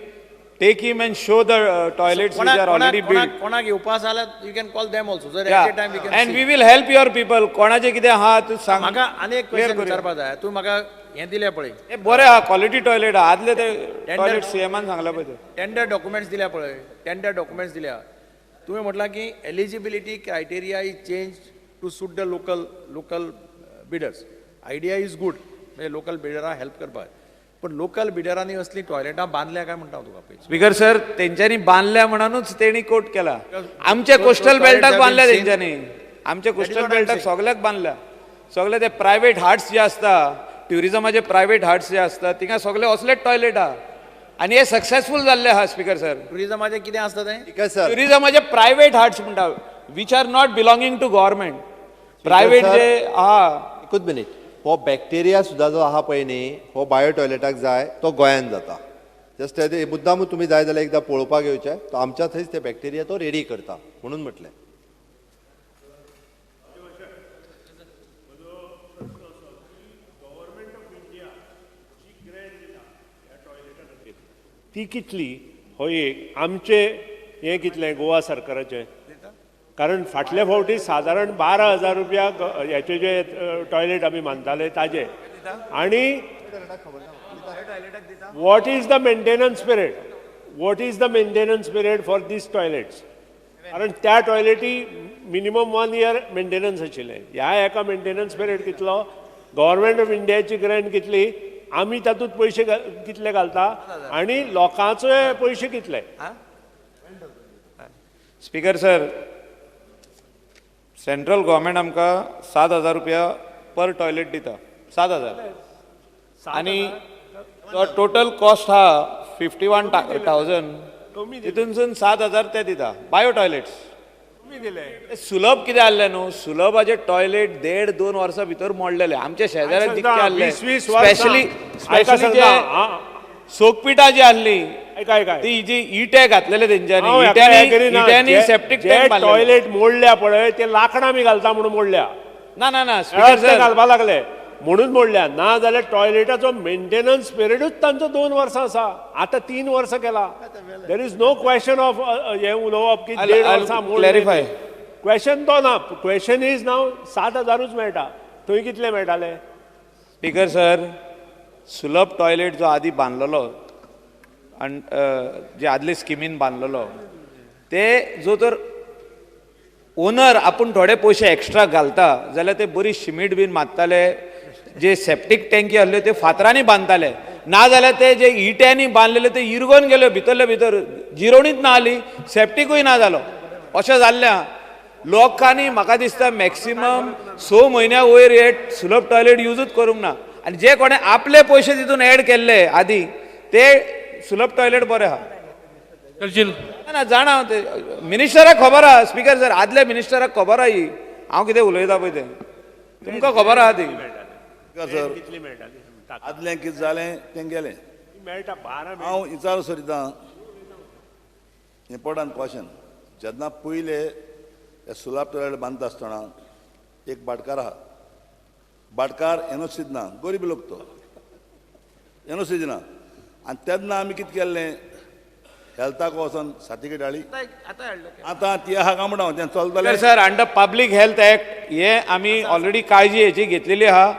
S7: take him and show the toilets which are already built.
S6: कोणाक येवपा जाल्यार you can call them also, जर at a time we can.
S7: And we will help your people. कोणाचें कितें आहा तूं सांग.
S6: म्हाका आनी एक क्वेश्चन विचारपा जाय, तूं म्हाका हें दिलें पळय,
S7: हे बरें आहा, क्वॉलिटी टॉयलेट आहा. आदले ते टॉयलेट सीएमान सांगला पळय,
S6: टेंडर डॉक्युमेंट्स दिल्या पळय, टेंडर डॉक्युमेंट्स दिल्या, तुवें म्हटलां की eligibility criteria is change to suit the local bidders. Idea is good, म्हणजे लोकल बिडरांक हेल्प करपाक, पण लोकल बिडरांनी असली टॉयलेटां बांदल्या काय म्हणटा तुका?
S7: स्पीकर सर, तेंच्यांनी बांदल्या म्हणूनच तेणी कोट केला. आमच्या कोस्टल बेल्टाक बांदल्या तेंच्यांनी, आमच्या कोस्टल बेल्टाक सगल्याक बांदल्या. सगळे ते प्रायवेट हार्ट्स जे आसता, ट्युरिजमाचे प्रायवेट हार्ट्स जे आसता, थिंगा सगळे असलेच टॉयलेट आहा आनी हे सक्सेसफूल जाल्ले आहा. स्पीकर सर,
S6: ट्युरिजमाचे कितें आसता तें?
S7: ट्युरिजमाचे प्रायवेट हार्ट्स म्हणटा, which are not belonging to government, private जे आहा.
S3: एकूच मिनीट, हो बॅक्टेरिया सुद्दां जो आहा पळय न्ही, हो बायो टॉयलेटाक जाय तो गोंयान जाता. जस्ट ते मुद्दामूच तुमी जाय जाल्यार एकदां पळोवपाक येवचें, तो आमच्या थंयच ते बॅक्टेरिया तो रेडी करता म्हणून म्हटलें.
S8: ती कितली हो एक आमचें हें कितलें गोवा सरकाराचें, कारण फाटल्या फावटी सादारण 12,000 रुपया हेचे जे टॉयलेट आमी मानताले ताजे. आनी what is the maintenance period, what is the maintenance period for these toilets? कारण त्या टॉयलेटी मिनिमम 1 इयर मेंटेनन्स आशिल्लें, ह्या एका मेंटेनन्स पिरियड कितलो, गव्हर्मेंट ऑफ इंडियाची ग्रँट कितली, आमी तातूंत पयशे कितले घालता आनी लोकांचे पयशे कितले?
S7: स्पीकर सर, सेंट्रल गव्हर्मेंट आमकां 7,000 रुपया पर टॉयलेट दिता, 7,000, आनी तो टोटल कॉस्ट आहा 51,000, तितूनसून 7,000 ते दिता बायो टॉयलेट्स. सुलभ कितें आहलें न्हू, सुलभाचे टॉयलेट 1.5-2 वर्सां भितर मोडलेले आमच्या शेजाऱ्याक जितके आहले, स्पेशली स्पेशली जे सोकपिठां जी आहली ती जी इटे घातलेले तेंच्यांनी, इट्यांनी सेप्टीक टँक
S8: टॉयलेट मोडल्या पळय, ते लाकडां बी घालता म्हणून मोडल्या.
S7: ना ना ना,
S8: घालपा लागले म्हणून मोडल्या, ना जाल्यार टॉयलेटाचो मेंटेनन्स पिरियडूच तांचो 2 वर्सां आसा, आतां 3 वर्सां केला. There is no question of हें उलोवप की 1.5 वर्सां.
S7: क्लॅरिफाय
S8: क्वेश्चन तो ना, क्वेश्चन is नाव 7,000ूच मेळटा, थंय कितले मेळटाले?
S7: स्पीकर सर, सुलभ टॉयलेट जो आदी बांदलेलो आनी जे आदले स्किमीन बांदलेलो, ते जो तर ओनर आपूण थोडे पयशे एक्स्ट्रा घालता जाल्यार ते बरी शिमीट बीन मारताले, जे सेप्टीक टँकी आहल्यो ते फातरांनी बांदताले, ना जाल्यार ते जे इट्यांनी बांदलेले ते इरगोन गेल्यो भितरले भितर, जिरोवणीच ना आली, सेप्टिकूय ना जालो. अशें जाल्लें आहा. लोकांनी म्हाका दिसता मॅक्सिमम 6 म्हयन्या वयर हे सुलभ टॉयलेट युजूच करूंक ना, आनी जे कोणें आपले पयशे तितून एड केल्ले आदी ते सुलभ टॉयलेट बरें आहा. ना जाणा, मिनिस्टराक खबर आहा. स्पीकर सर, आदल्या मिनिस्टराक खबर आहा ही, हांव कितें उलयता पळय तें तुमकां खबर आहा ती.
S9: सर आदलें कितें जालें तें गेलें. हांव विचार सरिता इम्पोर्टंट क्वेश्चन. जेन्ना पयले हे सुलाब टॉयलेट बांदता आसतना एक भाटकार आहा, भाटकार एनओसी दिना, गरीब लोक तो एनओसी दिना. आनी तेन्ना आमी कितें केल्लें, हेल्थाक वचोन सातिके डाळी आतां ती आहा काय म्हणटा तें चलतलें.
S7: Sir under public health act हे आमी ऑलरेडी काळजी हेची घेतलेली आहा.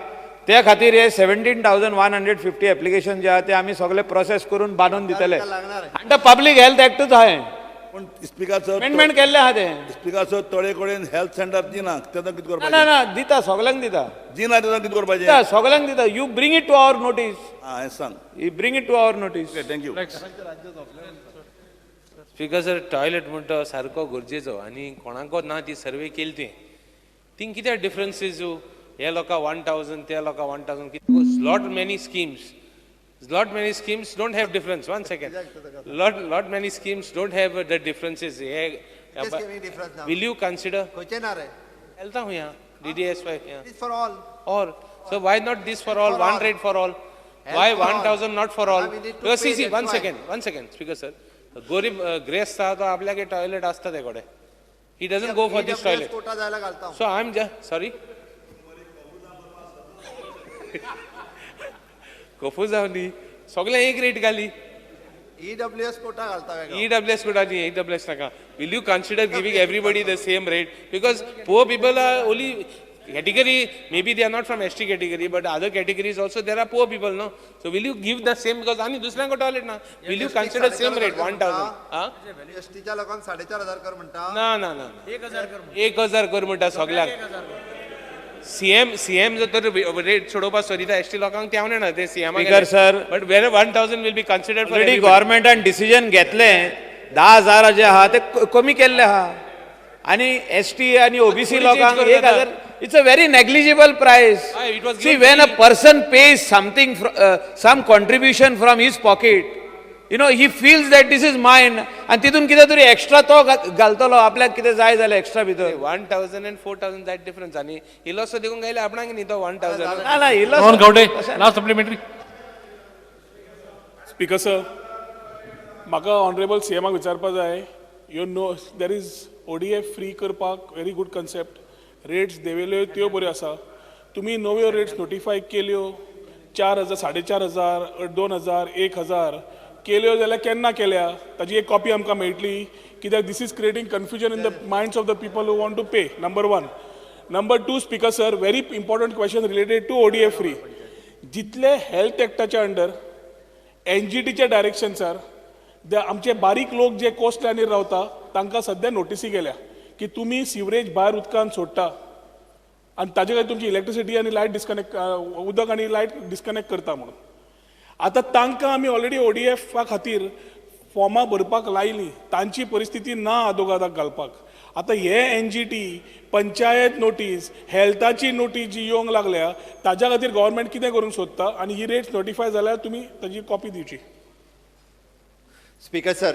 S7: त्या खातीर हे 17,150 एप्लिकेशन जे आहा ते आमी सगळे प्रोसेस करून बांदून दितले. अंडर पब्लीक हेल्थ एक्टूच आहा.
S9: पूण स्पिकर सर
S7: अमेंडमेंट केल्लें आहा तें.
S9: स्पिकर सर तळे कडेन हेल्थ सेंटर दिना तेन्ना कितें करपाचें?
S7: ना ना दिता, सगल्यांक दिता.
S9: दिना तेन्ना कितें करपाचें?
S7: सगल्यांक दिता. You bring it to our notice.
S9: आं हें सांग.
S7: You bring it to our notice.
S9: Thank you.
S4: Speaker sir toilet म्हणटा सारको गरजेचो आनी कोणाको ना ती सर्वे केली ती थिंग कित्याक डिफरन्सीस हे लोकां 1,000 त्या लोकां 1,000 कित्याक lot many schemes, lot many schemes don't have difference. 1 second, lot many schemes don't have the differences. Will you consider हेल्था हुया DDSY
S3: for all
S4: or so why not this for all, one rate for all? Why 1,000 not for all? See see 1 second, 1 second speaker sir. गरीब ग्रेस्त आहा तो आपल्याक toilet आसता ते कडेन, he doesn't go for this toilet. So I am just sorry कफू जावं न्ही, सगळें एक रेट घाली.
S3: EWS quota घालता.
S4: EWS quota न्ही, EWS नाका. Will you consider giving everybody the same rate? Because poor people are only category, maybe they are not from ST category, but other categories also there are poor people, no? So will you give the same, because आनी दुसऱ्यांक toilet ना. Will you consider same rate 1,000?
S3: एसटीच्या लोकांक 4,500 कर म्हणटा.
S4: ना ना ना, 1,000 कर म्हणटा सगळ्यांक. सीएम सीएम जर तर रेट सोडोवपाक सोदिता एसटी लोकांक ते हांव जाणा ते CM.
S7: Speaker sir,
S4: but where 1,000 will be considered for
S7: already गव्हर्मेंटान डिसिजन घेतलें 10,000 जे आहा ते कमी केल्ले आहा आनी एसटी आनी ओबीसी लोकांक 1,000. It's a very negligible price. See, when a person pays something, some contribution from his pocket, you know, he feels that this is mine. आनी तितून कितें तरी एक्स्ट्रा तो घालतलो आपल्याक कितें जाय जाल्यार एक्स्ट्रा भितर.
S4: 1,000 and 4,000 that difference. आनी इल्लोसो देखून गायले आपणाक न्ही तो 1,000.
S7: ना ना इल्लोसो.
S2: Mohan Gawde, last supplementary.
S10: Speaker sir, म्हाका ऑनरेबल सीएमाक विचारपा जाय. You know there is ODF free करपाक व्हेरी गुड कन्सेप्ट. रेट्स देंवयल्यो त्यो बऱ्यो आसा. तुमी नव्यो रेट्स नोटिफाय केल्यो 4,000, 4,500, 2,000, 1,000 केल्यो जाल्यार केन्ना केल्या ताजी एक कॉपी आमकां मेळटली? कित्याक this is creating confusion in the minds of the people who want to pay. Number 1. Number 2 speaker sir, very important question related to ODF free. जितले हेल्थ एक्टाच्या अंडर एनजीटीच्या डायरेक्शन्सार आमचे बारीक लोक जे कोस्ट लायनीर रावता तांकां सद्या नोटीसी गेल्या की तुमी सिवरेज भायर उदकान सोडटा आनी ताजे खातीर तुमची इलेक्ट्रिसिटी आनी लायट डिस्कनेक्ट, उदक आनी लायट डिस्कनेक्ट करता म्हणून. आतां तांकां आमी ऑलरेडी ओडीएफा खातीर फॉर्मां भरपाक लायलीं, तांची परिस्थिती ना आदोगादाक घालपाक. आतां हे एनजीटी, पंचायत नोटीस, हेल्थाची नोटीस जी येवंक लागल्या ताज्या खातीर गव्हर्मेंट कितें करूंक सोदता आनी ही रेट्स नोटिफाय जाल्यार तुमी ताजी कॉपी दिवची.
S3: Speaker sir,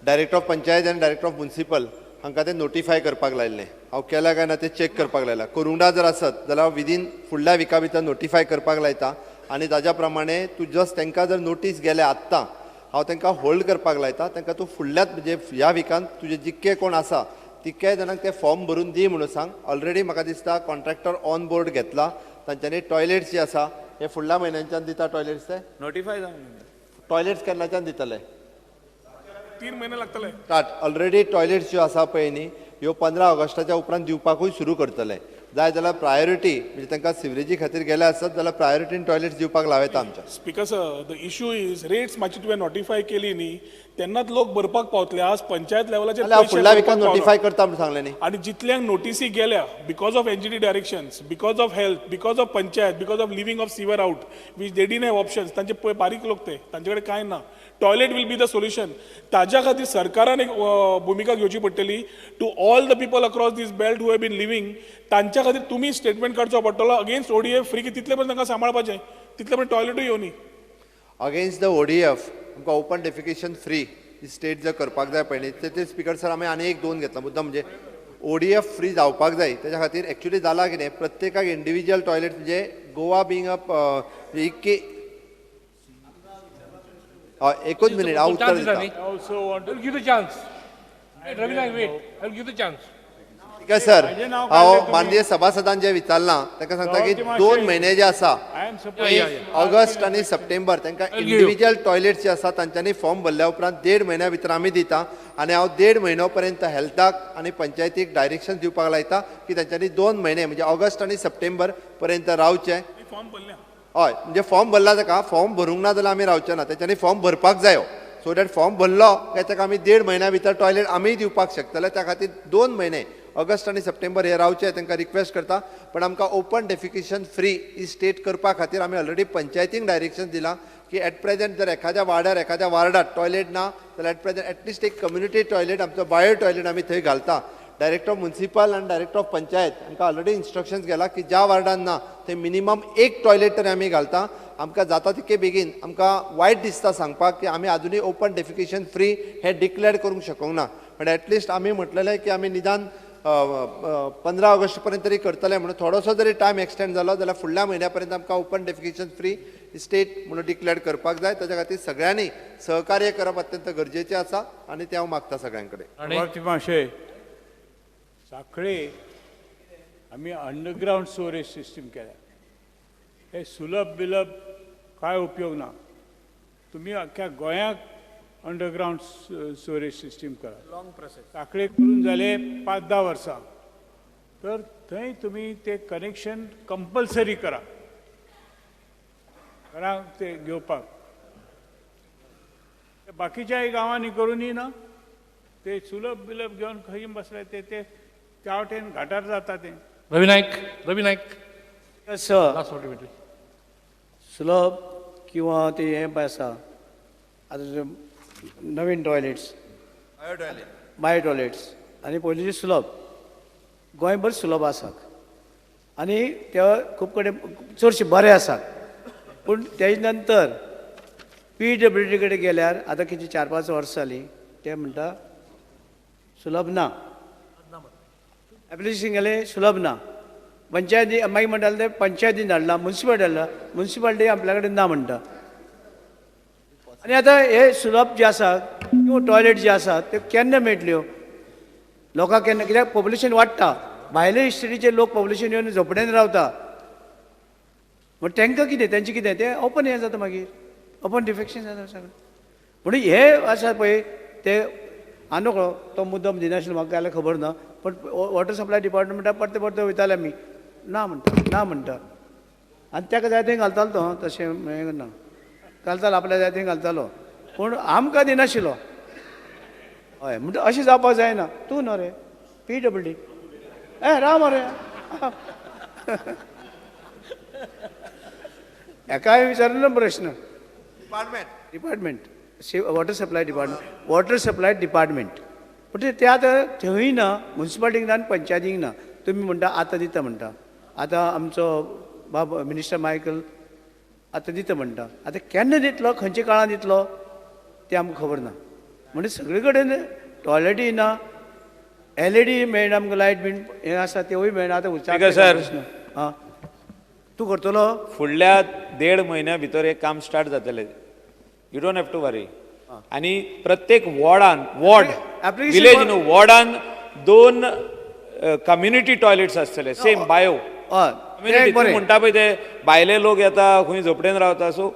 S3: director of panchayat आनी डायरेक्टर ऑफ म्युनिसिपल हांकां ते नोटिफाय करपाक लायिल्लें. हांव केलां काय ना तें चॅक करपाक लायलां. करूंक ना जर आसत जाल्यार हांव विदीन फुडल्या विका भितर नोटिफाय करपाक लायता आनी ताज्या प्रमाणे तूं जस्ट तांकां जर नोटीस गेल्या आत्तां हांव तांकां होल्ड करपाक लायता. तांकां तूं फुडल्याच म्हणजे ह्या विकान तुजे जितके कोण आसा तितक्याय जाणांक ते फॉर्म भरून दी म्हणून सांग. ऑलरेडी म्हाका दिसता कॉन्ट्रॅक्टर ऑन बोर्ड घेतला. तांच्यांनी टॉयलेट्स जे आसा हे फुडल्या म्हयन्याच्यान दिता. टॉयलेट्स ते
S7: नोटिफाय जावन
S3: टॉयलेट्स केन्नाच्यान दितले?
S10: 3 म्हयने लागतले.
S3: स्टार्ट ऑलरेडी टॉयलेट्स ज्यो आसा पळय न्ही ह्यो 15 ऑगस्टाच्या उपरांत दिवपाकूय सुरू करतले. जाय जाल्यार प्रायोरिटी म्हणजे तांकां सिवरेजी खातीर गेले आसत जाल्यार प्रायोरिटीन टॉयलेट्स दिवपाक लावयता आमच्या.
S10: Speaker sir, the issue is rates मातशी तुवें नोटिफाय केली न्ही तेन्नाच लोक भरपाक पावतले. आज पंचायत लेवलाचेर
S3: फुडल्या विकान नोटिफाय करता म्हूण सांगलें न्ही.
S10: आनी जितल्यांक नोटीसी गेल्या because of NGT directions, because of health, because of panchayat, because of living of sewer out which they didn't have options. तांचे बारीक लोक ते, तांचे कडेन कांय ना. Toilet will be the solution. ताज्या खातीर सरकारान एक भुमिका घेवची पडटली to all the people across this belt who have been living. तांच्या खातीर तुमी स्टेटमेंट काडचो पडटलो अगेन्स्ट ओडीएफ फ्री की तितले पर्यंत तांकां सांबाळपाचें, तितले पर्यंत टॉयलेटूय येवनी.
S3: अगेन्स्ट the ODF आमकां ओपन डेफिकेशन फ्री स्टेट जर करपाक जाय पळय न्ही ते स्पिकर सर आमी आनी एक दोन घेतला मुद्दाम म्हणजे ODF free जावपाक जाय. तेज्या खातीर एक्चुअली जाला कितें, प्रत्येकाक इंडिविज्युअल टॉयलेट म्हणजे गोवा बींग अ इतकी हय एकूच मिनीट हांव उत्तर दिता. ठीक आहे सर, हांव माननीय सभासदान जें विचारलां ताका सांगता की 2 म्हयने जे आसा ऑगस्ट आनी सप्टेंबर तांकां इंडिविज्युअल टॉयलेट जे आसा तांच्यांनी फॉर्म भरल्या उपरांत 1.5 म्हयन्या भितर आमी दिता आनी हांव 1.5 म्हयनो पर्यंत हेल्थाक आनी पंचायतीक डायरेक्शन दिवपाक लायता की तांच्यांनी 2 म्हयने म्हणजे ऑगस्ट आनी सप्टेंबर पर्यंत रावचें. हय, म्हणजे फॉर्म भरला ताका, फॉर्म भरूंक ना जाल्यार आमी रावचे ना, तांच्यांनी फॉर्म भरपाक जायो. सो that form भरलो काय ताका आमी 1.5 म्हयन्या भितर टॉयलेट आमी दिवपाक शकतले. त्या खातीर 2 म्हयने ऑगस्ट आनी सप्टेंबर हे रावचे तांकां रिक्वेस्ट करता. पण आमकां ओपन डेफिकेशन फ्री ही स्टेट करपा खातीर आमी ऑलरेडी पंचायतींक डायरेक्शन दिलां की एट प्रेजेंट जर एखाद्या वाड्यार एखाद्या वार्डात टॉयलेट ना जाल्यार एट प्रेजेंट एटलिस्ट एक कम्युनिटी टॉयलेट आमचो बायो टॉयलेट आमी थंय घालता. डायरेक्टर ऑफ म्युनिसिपल आनी डायरेक्टर ऑफ पंचायत हांकां ऑलरेडी इन्स्ट्रक्शन्स गेला की ज्या वार्डान ना थंय मिनिमम एक टॉयलेट तरी आमी घालता. आमकां जाता तितके बेगीन, आमकां वायट दिसता सांगपाक की आमी आजुनूय ओपन डेफिकेशन फ्री हें डिक्लेअर करूंक शकूंक ना, पण एटलिस्ट आमी म्हटलेलें की आमी निदान 15 ऑगस्ट पर्यंत तरी करतले म्हणून थोडोसो जरी टायम एक्सटेंड जालो जाल्यार फुडल्या म्हयन्या पर्यंत आमकां ओपन डेफिकेशन फ्री स्टेट म्हणून डिक्लेअर करपाक जाय. ताच्या खातीर सगळ्यांनी सहकार्य करप अत्यंत गरजेचें आसा आनी तें हांव मागता सगळ्यां कडेन.
S11: सांखळे आमी अंडरग्रावंड स्टोरेज सिस्टीम केल्या. हे सुलभ बिलभ काय उपयोग ना, तुमी अख्ख्या गोंयाक अंडरग्रावंड स्टोरेज सिस्टीम करा.
S6: Long process.
S11: सांखळे करून जाले 5-10 वर्सां, तर थंय तुमी ते कनेक्शन कंपल्सरी करा घरांक ते घेवपाक. बाकीच्याय गांवांनी करूनय ना, ते सुलभ बिलभ घेवन खंय बसले ते ते त्या वटेन घाटार जाता ते.
S2: रवी नायक, रवी नायक.
S12: सर, सुलभ किंवा ते हें पळय आसा आतां नवीन टॉयलेट्स, बायो टॉयलेट्स आनी पयलींचे सुलभ गोंयभर सुलभ आसात आनी ते खूब कडेन चडशे बरे आसात. पूण तेजे नंतर PWD कडेन गेल्यार आतां कितें 4-5 वर्सां जालीं ते म्हणटा सुलभ ना, एप्लिकेशन गेलें सुलभ ना. पंचायती मागीर म्हणटाले ते पंचायतीन धाडला, मुन्सिपालिटी धाडला, मुन्सिपालिटी आपल्या कडेन ना म्हणटा. आनी आतां हे सुलभ जे आसा किंवा टॉयलेट जे आसा त्यो केन्ना मेळटल्यो लोकांक, केन्ना? कित्याक पॉप्युलेशन वाडटा, भायले स्टेटीचे लोक पॉप्युलेशन येवन झोपड्यान रावता, म्हण तांकां कितें तेंचें कितें तें ओपन हें जाता, मागीर ओपन डिफेक्शन जाता सगळें. म्हणून हे आसा पळय ते आनोकळो तो मुद्दम दिनाशिल्लो म्हाका जाल्यार खबर ना, पण वॉटर सप्लाय डिपार्टमेंटाक परते परते वयताले आमी, ना म्हणटा ना म्हणटा. आनी ताका जाय थंय घालतालो तो, तशें हें ना घालतालो, आपल्या जाय थंय घालतालो, पूण आमकां दिनाशिल्लो. हय, म्हणटा अशें जावपाक जायना. तूं न्हू रे PWD, ए राव मरे हेकाय विचारलो प्रश्न. Department water supply department, water supply department पूण ते आतां थंय ना, मुन्सिपालिटीक ना आनी पंचायतीक ना. तुमी म्हणटा आतां दिता म्हणटा, आतां आमचो बाब मिनिस्टर मायकल आतां दिता म्हणटा, आतां केन्ना दितलो, खंयच्या काळान दितलो तें आमकां खबर ना. म्हणजे सगळे कडेन टॉयलेटय ना, LED मेळना आमकां, लायट बीन हें आसा तेवूय मेळना. आतां
S7: स्पीकर सर,
S12: आं तूं करतलो
S7: फुडल्या 1.5 म्हयन्या भितर एक काम स्टार्ट जातलें. You don't have to worry. आनी प्रत्येक वॉर्डान, वॉर्ड विलेज न्हू, वॉर्डान 2 कम्युनिटी टॉयलेट्स आसतले, सेम बायो कम्युनिटी. तूं म्हणटा पळय ते भायले लोक येता खंय झोपडेन रावता, so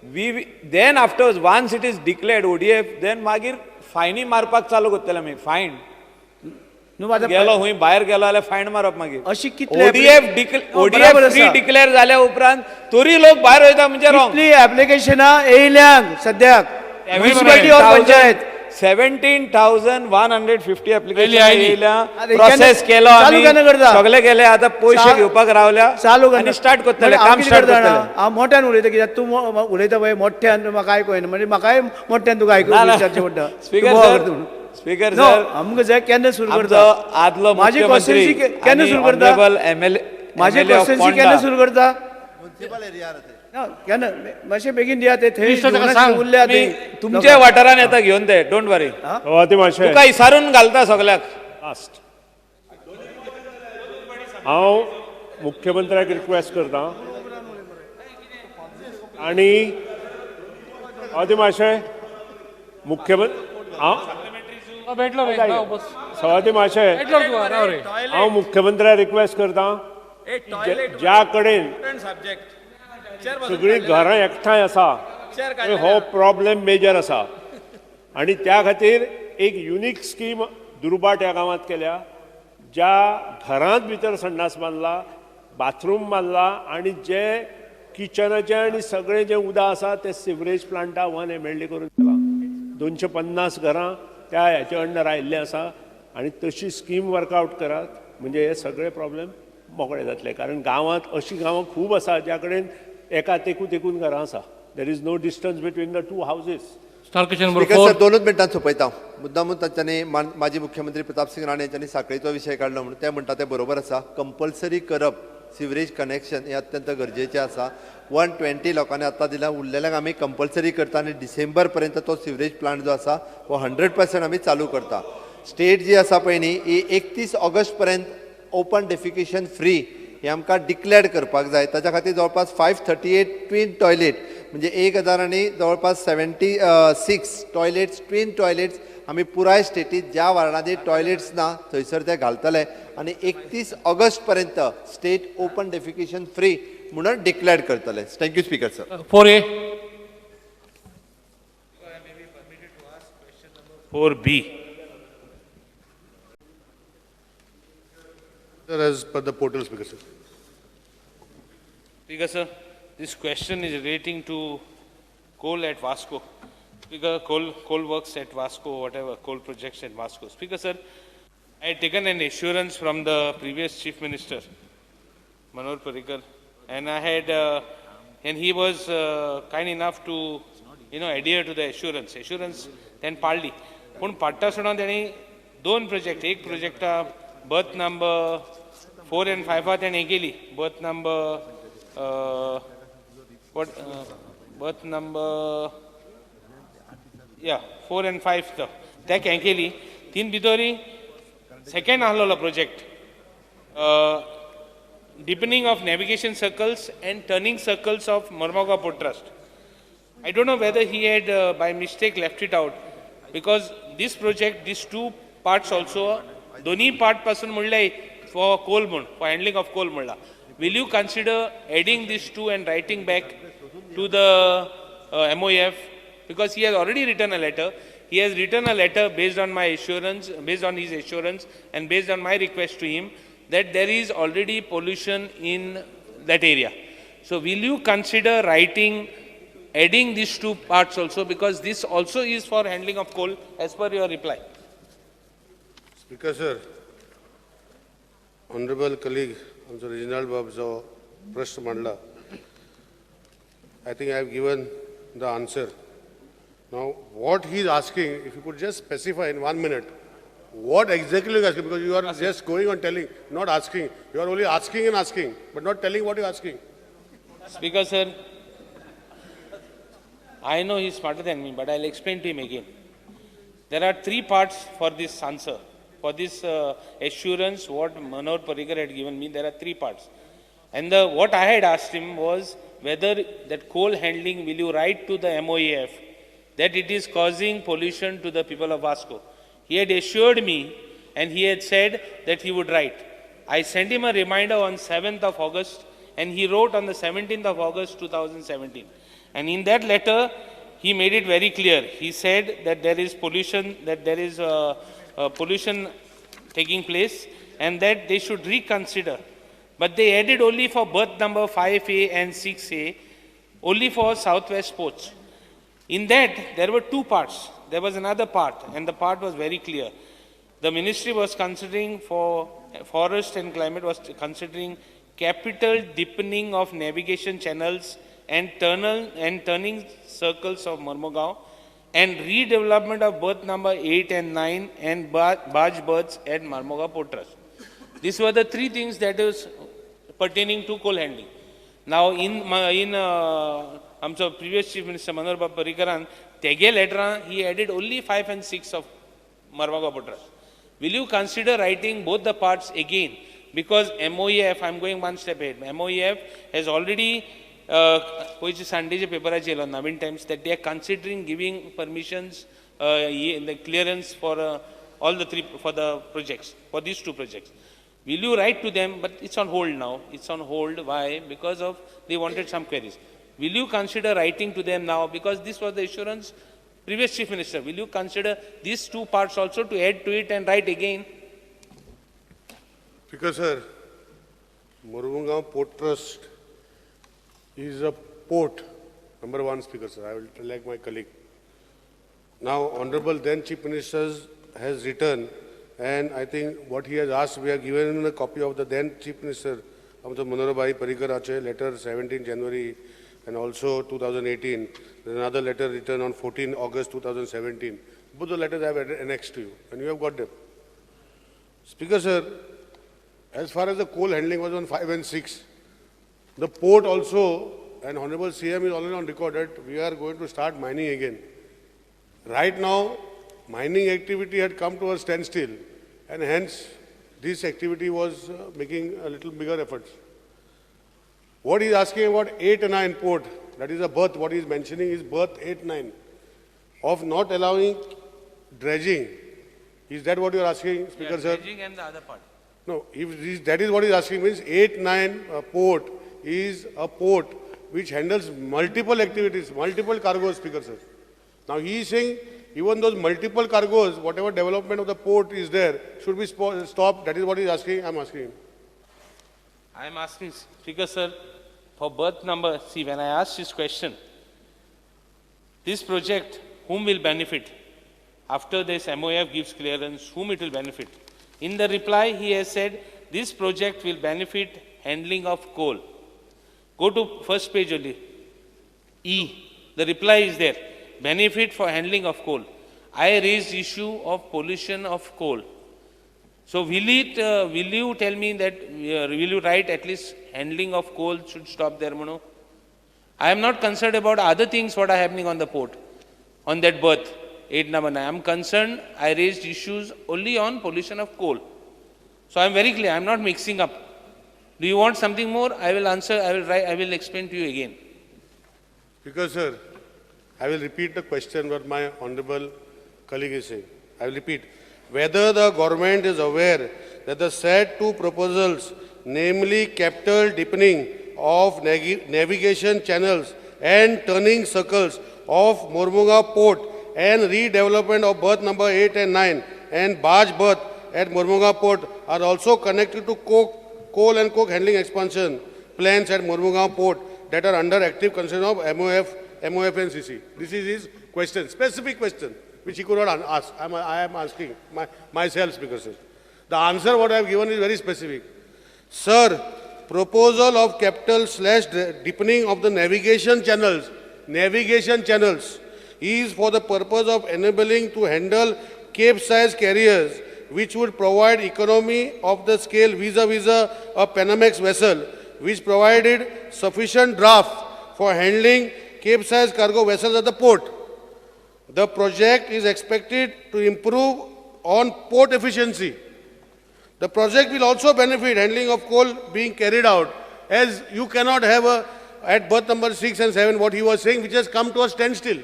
S7: we then after once it is declared ODF then मागीर फायनी मारपाक चालू करतले आमी. फायन गेलो खंय भायर गेलो जाल्यार फायन मारप मागीर.
S12: अशी
S7: ओडीएफ फ्री डिक्लेअर जाल्या उपरांत तरी लोक भायर वयता म्हणजे रॉंग.
S12: कितली एप्लिकेशनां येयल्यांक सद्याक मुन्सिपालिटी ऑर पंचायत
S7: 17,150 एप्लिकेशन येयल्या, प्रोसेस केलो आमी, सगळे केले, आतां पयशे घेवपाक रावल्या,
S12: चालू
S7: आनी स्टार्ट करतले काम, स्टार्ट करतले.
S12: हांव मोठ्यान उलयता कित्याक तूं उलयता पळय मोठ्यान, म्हाका आयकूंक येना, म्हणजे म्हाकाय मोठ्यान तुका आयकूंक विचारचें पडटा.
S7: स्पीकर सर,
S12: आमकां जाय केन्ना सुरू करता
S7: आदलो
S12: म्हाजी कॉन्स्टिट्युएन्सी केन्ना सुरू करता, म्हाजी कॉन्स्टिट्युएन्सी केन्ना सुरू करता, केन्ना मातशें बेगीन दिया ते थंय उरल्या
S7: तुमच्या वाठारान येता घेवन ते, don't वरी, तुका इसारून घालता सगल्याक.
S8: लास्ट हांव मुख्यमंत्र्याक रिक्वेस्ट करता आनी सभापती महाशय मुख्यमंत्री सभापती महाशय हांव मुख्यमंत्र्याक रिक्वेस्ट करता ज्या कडेन सगळीं घरां एकठांय आसा हो प्रॉब्लेम मेजर आसा आनी त्या खातीर एक युनीक स्कीम दुर्बाट ह्या गांवांत केल्या ज्या घरांत भितर संडास बांदला, बाथरूम बांदला आनी जे किचनाचें आनी सगळें जें उदक आसा तें सिवरेज प्लांटा 1 MLD करून दिलां. 250 घरां त्या ह्याचे अंडर आयिल्लें आसा आनी तशी स्कीम वर्कआवट करात म्हणजे हे सगळे प्रॉब्लेम मोकळे जातले. कारण गांवांत अशीं गांवां खूब आसा ज्या कडेन एका तेकून तेकून घरां आसा. There is no distance between the two houses.
S3: Speaker sir, दोनूच मिनटां सोंपयता. मुद्दामून तांच्यांनी माजी मुख्यमंत्री प्रतापसिंग राणे यांनी साखळीचो विशय काडलो म्हणून ते म्हणटा ते बरोबर आसा. कंपल्सरी करप सिवरेज कनेक्शन हे अत्यंत गरजेचें आसा. 120 लोकांनी आतां दिलां, उरलेल्यांक आमी कंपल्सरी करता आनी डिसेंबर पर्यंत तो सिवरेज प्लांट जो आसा हो 100% आमी चालू करता. स्टेट जी आसा पळय न्ही ही 31 ऑगस्ट पर्यंत ओपन डेफिकेशन फ्री हे आमकां डिक्लेअर करपाक जाय. ताच्या खातीर जवळपास 538 ट्विन टॉयलेट म्हणजे 1000 आनी जवळपास 76 टॉयलेट्स ट्विन टॉयलेट्स आमी पुराय स्टेटीत ज्या वार्डांनी टॉयलेट्स ना थंयसर ते घालतले आनी 31 ऑगस्ट पर्यंत स्टेट ओपन डेफिकेशन फ्री म्हणून डिक्लेअर करतले. Thank you speaker sir.
S2: 4A
S4: 4B.
S1: Sir, as per the portal, Speaker sir.
S4: Speaker sir, this question is relating to coal at Vasco. Speaker, coal works at Vasco, whatever, coal projects at Vasco. Speaker sir, I had taken an assurance from the previous Chief Minister, Manohar Parrikar, and I had, and he was kind enough to, you know, adhere to the assurance. Assurance then पाडली. पण पाडटा सुद्दां तेणी दोन project, एक प्रोजेक्टा birth number 4 and 5 तेणें केली. Berth number what berth number या 4 and 5 तो तेक हें केली. तीन भितरी second आहलोलो project deepening of navigation circles and turning circles of Mormugao Port Trust. I don't know whether he had by mistake left it out, because this project, these two parts also, दोन्ही part पासून म्हणले for coal म्हण, for handling of coal म्हणला. Will you consider adding these two and writing back to the MOF? Because he has already written a letter. He has written a letter based on my assurance, based on his assurance and based on my request to him that there is already pollution in that area. So will you consider writing, adding these two parts also, because this also is for handling of coal as per your reply.
S1: Speaker sir, honorable colleague, आमचो Reginald बाब जो प्रश्न मांडला, I think I have given the answer. Now, what he is asking, if you could just specify in 1 minute, what exactly you are asking, because you are just going on telling, not asking. You are only asking and asking, but not telling what you are asking.
S4: Speaker sir, I know he is smarter than me, but I will explain to him again. There are three parts for this answer. For this assurance, what Manohar Parrikar had given me, there are three parts. And what I had asked him was whether that coal handling, will you write to the MOEF that it is causing pollution to the people of Vasco? He had assured me and he had said that he would write. I sent him a reminder on 7th of August and he wrote on the 17th of August 2017. And in that letter, he made it very clear. He said that there is pollution, that there is pollution taking place and that they should reconsider. But they added only for berth number 5A and 6A, only for Southwest ports. In that, there were two parts. There was another part, and the part was very clear. The ministry was considering for forest and climate was considering capital deepening of navigation channels and turning circles of Mormugao and redevelopment of berth number 8 and 9 and barge berths at Mormugao Port Trust. These were the three things that is pertaining to coal handling. Now, in previous Chief Minister Manohar Parrikaran, tege letter, he added only 5 and 6 of Mormugao Port Trust. Will you consider writing both the parts again? Because MOEF, I am going one step ahead, MOEF has already पयचे संडेच्या पेपराचेर येयलो Navhind Times that they are considering giving permissions, the clearance for all the three, for the projects, for these two projects. Will you write to them? But it's on hold now. It's on hold. Why? Because of they wanted some queries. Will you consider writing to them now? Because this was the assurance previous Chief Minister. Will you consider these two parts also to add to it and write again?
S1: Because, sir, Mormugao Port Trust is a port, number one, Speaker, sir. I will like my colleague. Now, Honorable then Chief Minister has written, and I think what he has asked, we have given him a copy of the then Chief Minister, Manohar Bhai Parrikar letter 17 January and also 2018. There's another letter written on 14 August 2017. Both the letters I have annexed to you, and you have got them. Speaker, sir, as far as the coal handling was on 5 and 6, the port also, and Honorable CM is already on record that we are going to start mining again. Right now, mining activity had come to a standstill, and hence this activity was making a little bigger efforts. What he is asking about 8 and 9 port, that is a berth, what he is mentioning is berth 8, 9, of not allowing dredging. Is that what you are asking, Speaker,
S4: yeah,
S1: sir?
S4: Dredging and the other part.
S1: No, if this, that is what he is asking, means 8, 9 port is a port which handles multiple activities, multiple cargoes, Speaker, sir. Now he is saying even those multiple cargoes, whatever development of the port is there, should be stopped. That is what he is asking. I am asking him.
S4: I am asking, Speaker, sir, for berth number, see, when I asked this question, this project, whom will benefit? After this MOF gives clearance, whom it will benefit? In the reply, he has said, this project will benefit handling of coal. Go to first page only. E. The reply is there. Benefit for handling of coal. I raised issue of pollution of coal. So will it, will you tell me that, will you write at least handling of coal should stop there, Manu? I am not concerned about other things what are happening on the port, on that berth, 8 number 9. I am concerned, I raised issues only on pollution of coal. So I am very clear, I am not mixing up. Do you want something more? I will answer, I will write, I will explain to you again.
S1: Because, sir, I will repeat the question what my honorable colleague is saying. I will repeat. Whether the government is aware that the said two proposals, namely capital deepening of navigation channels and turning circles of Mormugao Port and redevelopment of berth number 8 and 9 and barge berth at Mormugao Port are also connected to coal and coke handling expansion plans at Mormugao Port that are under active consideration of MOF and CC. This is his question, specific question, which he could not ask. I am asking myself, Speaker, sir. The answer what I have given is very specific. Sir, proposal of capital / deepening of the navigation channels is for the purpose of enabling to handle Cape-size carriers, which would provide economy of the scale vis-a-vis a Panamax vessel, which provided sufficient draft for handling Cape-size cargo vessels at the port. The project is expected to improve on port efficiency. The project will also benefit handling of coal being carried out, as you cannot have a, at berth number 6 and 7, what he was saying, which has come to a standstill,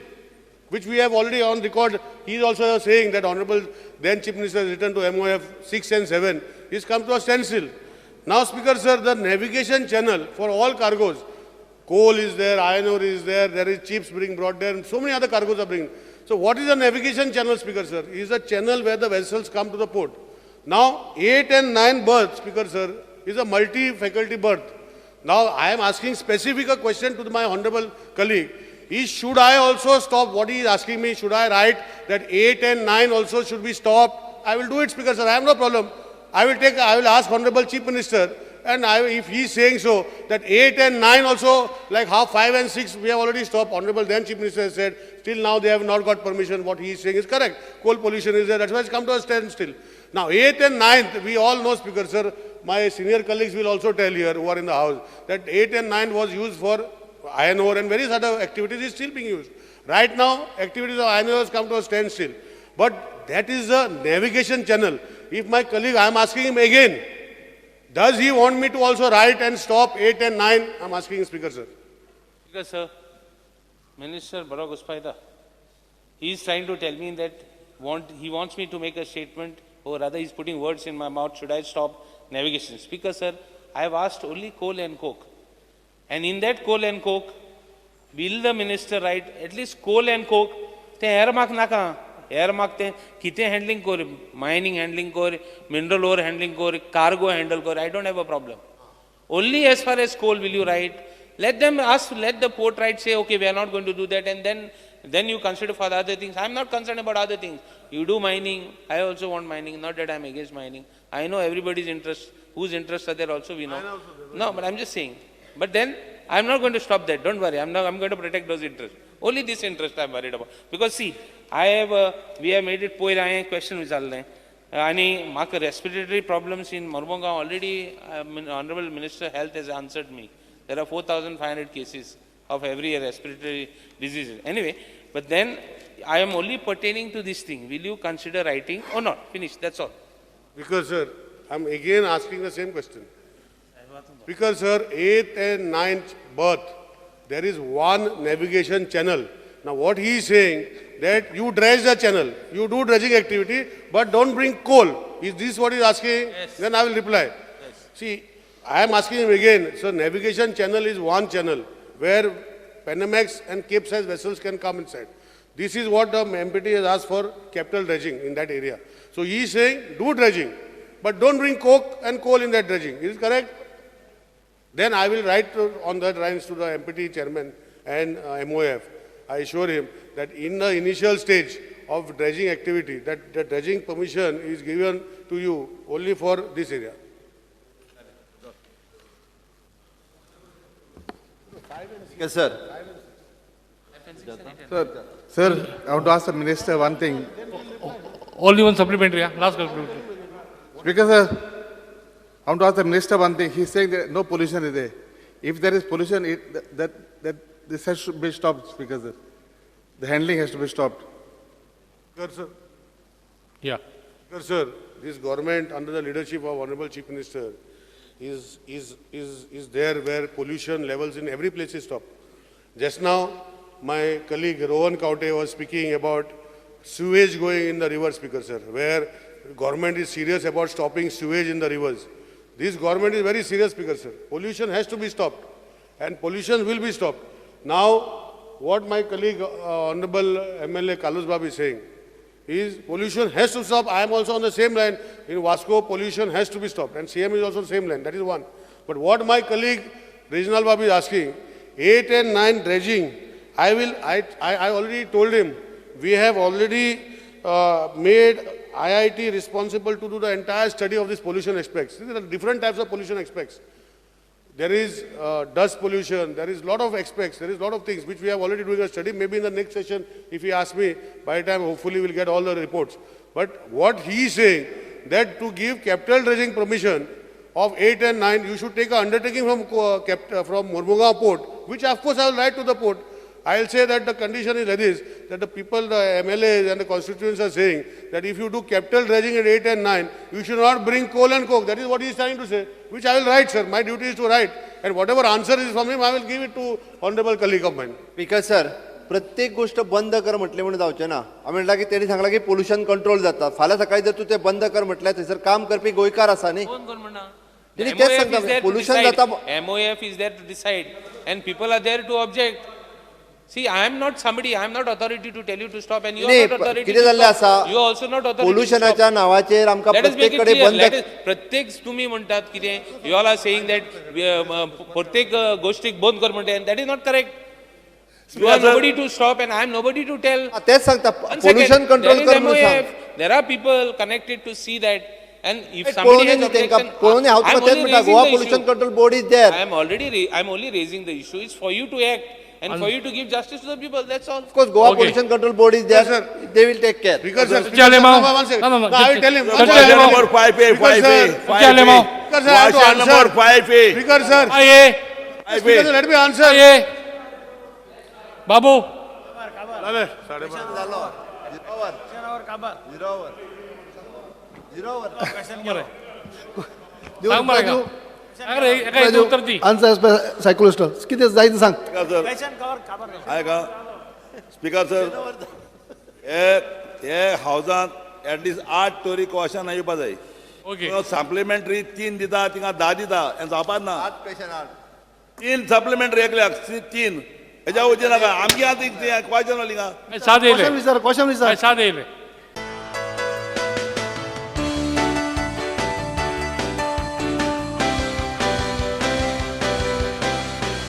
S1: which we have already on record. He is also saying that Honorable then Chief Minister has written to MOF 6 and 7. He's come to a standstill. Now, Speaker, sir, the navigation channel for all cargoes, coal is there, iron ore is there, there is chips being brought there, and so many other cargoes are being. So what is the navigation channel, Speaker, sir? It is a channel where the vessels come to the port. Now, 8 and 9 berths, Speaker, sir, is a multi-faculty berth. Now, I am asking specific a question to my honorable colleague. Is should I also stop what he is asking me? Should I write that 8 and 9 also should be stopped? I will do it, Speaker, sir. I have no problem. I will ask Honorable Chief Minister, and if he is saying so, that 8 and 9 also, like how 5 and 6 we have already stopped. Honorable then Chief Minister has said, till now they have not got permission. What he is saying is correct. Coal pollution is there. That's why it's come to a standstill. Now, 8th and 9th, we all know, Speaker, sir, my senior colleagues will also tell here who are in the house, that 8 and 9 was used for iron ore and various other activities is still being used. Right now, activities of iron ore has come to a standstill. But that is a navigation channel. If my colleague, I am asking him again, Does he want me to also write and stop 8 and 9? I am asking Speaker, sir.
S4: Speaker, sir, Minister बरो घुसपायता. He is trying to tell me that he wants me to make a statement, or rather he is putting words in my mouth, should I stop navigation? Speaker, sir, I have asked only coal and coke. And in that coal and coke, will the minister write at least coal and coke? ते एअरमार्क नाका. एअरमार्क ते कितें handling कर, mining handling कर, mineral ओर handling कर, cargo handle कर, I don't have a problem. Only as far as coal will you write. Let them ask, let the port write, say, okay, we are not going to do that, and then you consider for the other things. I am not concerned about other things. You do mining, I also want mining, not that I am against mining. I know everybody's interest, whose interests are there also we know. No, but I am just saying. But then, I am not going to stop that, don't worry, I am going to protect those interests. Only this interest I am worried about. Because see, we have made it poor, I question विचारलें आनी म्हाका respiratory problems in Mormugao already, Honorable Minister Health has answered me. There are 4,500 cases of every respiratory disease. Anyway, but then I am only pertaining to this thing. Will you consider writing or not? Finish, that's all.
S1: Because sir, I am again asking the same question. Because sir, 8th and 9th berth, there is one navigation channel. Now what he is saying, that you dredge the channel, you do dredging activity, but don't bring coal. Is this what he is asking?
S4: Yes.
S1: Then I will reply.
S4: Yes.
S1: See, I am asking him again, so navigation channel is one channel where Panamax and Cape-size vessels can come inside. This is what the MPT has asked for capital dredging in that area. So he is saying, do dredging, but don't bring coke and coal in that dredging. Is it correct? Then I will write on that lines to the MPT chairman and MOF. I assure him that in the initial stage of dredging activity, that the dredging permission is given to you only for this area.
S3: Yes, sir.
S13: Sir, I want to ask the minister one thing.
S2: Only one supplementary, yeah? Last supplementary.
S13: Speaker, sir, I want to ask the minister one thing. He's saying that no pollution is there. If there is pollution, this has to be stopped, Speaker, sir. The handling has to be stopped.
S1: Sir.
S2: Yeah.
S1: Sir, this government under the leadership of Honorable Chief Minister is there where pollution levels in every place is stopped. Just now, my colleague Rohan Kaute was speaking about sewage going in the river, Speaker, sir, where government is serious about stopping sewage in the rivers. This government is very serious, Speaker, sir. Pollution has to be stopped, and pollution will be stopped. Now, what my colleague, Honorable MLA Carlos Bab is saying is pollution has to stop. I am also on the same line. In Vasco, pollution has to be stopped, and CM is also on the same line. That is one. But what my colleague Reginald Bab is asking, 8 and 9 dredging, I already told him, we have already made IIT responsible to do the entire study of this pollution aspects. There are different types of pollution aspects. There is dust pollution, there is a lot of aspects, there is a lot of things which we have already doing a study. Maybe in the next session, if he asks me, by the time hopefully we'll get all the reports. But what he is saying, that to give capital dredging permission of 8 and 9, you should take an undertaking from Mormugao port, which of course I will write to the port. I will say that the condition is like this, that the people, the MLAs and the constituents are saying that if you do capital dredging at 8 and 9, you should not bring coal and coke. That is what he is trying to say, which I will write, sir. My duty is to write. And whatever answer is from him, I will give it to honorable colleague of mine.
S3: Speaker, sir, प्रत्येक गोष्ट बंद कर म्हटले म्हणून जावचें ना. हांवें म्हणलां की तेणी सांगलां की पोल्युशन कंट्रोल जाता. फाल्यां सकाळी जर तूं तें बंद कर म्हटल्यार थंयसर काम करपी गोंयकार आसा न्ही. तेणी तेंच सांगता पोल्युशन जाता.
S4: MOF is there to decide and people are there to object. See, I am not somebody, I am not authority to tell you to stop, and you are not authority to stop. You are also not authority.
S3: पोल्युशनाच्या नावाचेर आमकां प्रत्येक कडेन बंद.
S4: प्रत्येक तुम्ही म्हणतात कितें, you all are saying that प्रत्येक गोष्टीक बंद कर म्हणटा, and that is not correct. You are nobody to stop and I am nobody to tell.
S3: तेच सांगता, पोल्युशन कंट्रोल कर म्हणून सांग.
S4: There are people connected to see that. And if somebody has objection, I am only raising
S3: Goa
S4: the
S3: Pollution
S4: issue.
S3: Control Board is there.
S4: I am only raising the issue. It's for you to act and for you to give justice to the people. That's all.
S3: Of course, Goa
S2: okay.
S3: Pollution Control Board is there.
S1: Yes, sir.
S3: They will take care.
S1: Because sir,
S2: no, no, no.
S1: I will tell him.
S2: Question
S9: number 5A, 5A, 5A.
S1: Because sir, I have to answer.
S9: Number 5A.
S1: Because sir,
S2: 5A.
S1: Speaker, sir, let me answer.
S2: 5A. Babu.
S3: Zero over. Zero over.
S2: सांग मरे एका. सांग रे, एका हेजें उत्तर दी.
S14: Answer psychologist कितें जाय तें सांग.
S9: स्पीकर सर, आयका स्पीकर सर, हे हावजांत एटलिस्ट 8 तरी क्वेश्चन येवपा जाय.
S2: ओके.
S9: सप्लिमेंटरी 3 दिता, तिंगा 10 दिता, हें जावपाच ना.
S3: 8 क्वेश्चन 8
S9: 3 सप्लिमेंटरी एकल्याक 3 हेज्या वचीं नाका. आमगे आतां क्वेश्चन हिंगा
S2: 7 येयले.
S14: क्वेश्चन विचार, क्वेश्चन विचार.
S2: 7 येयले.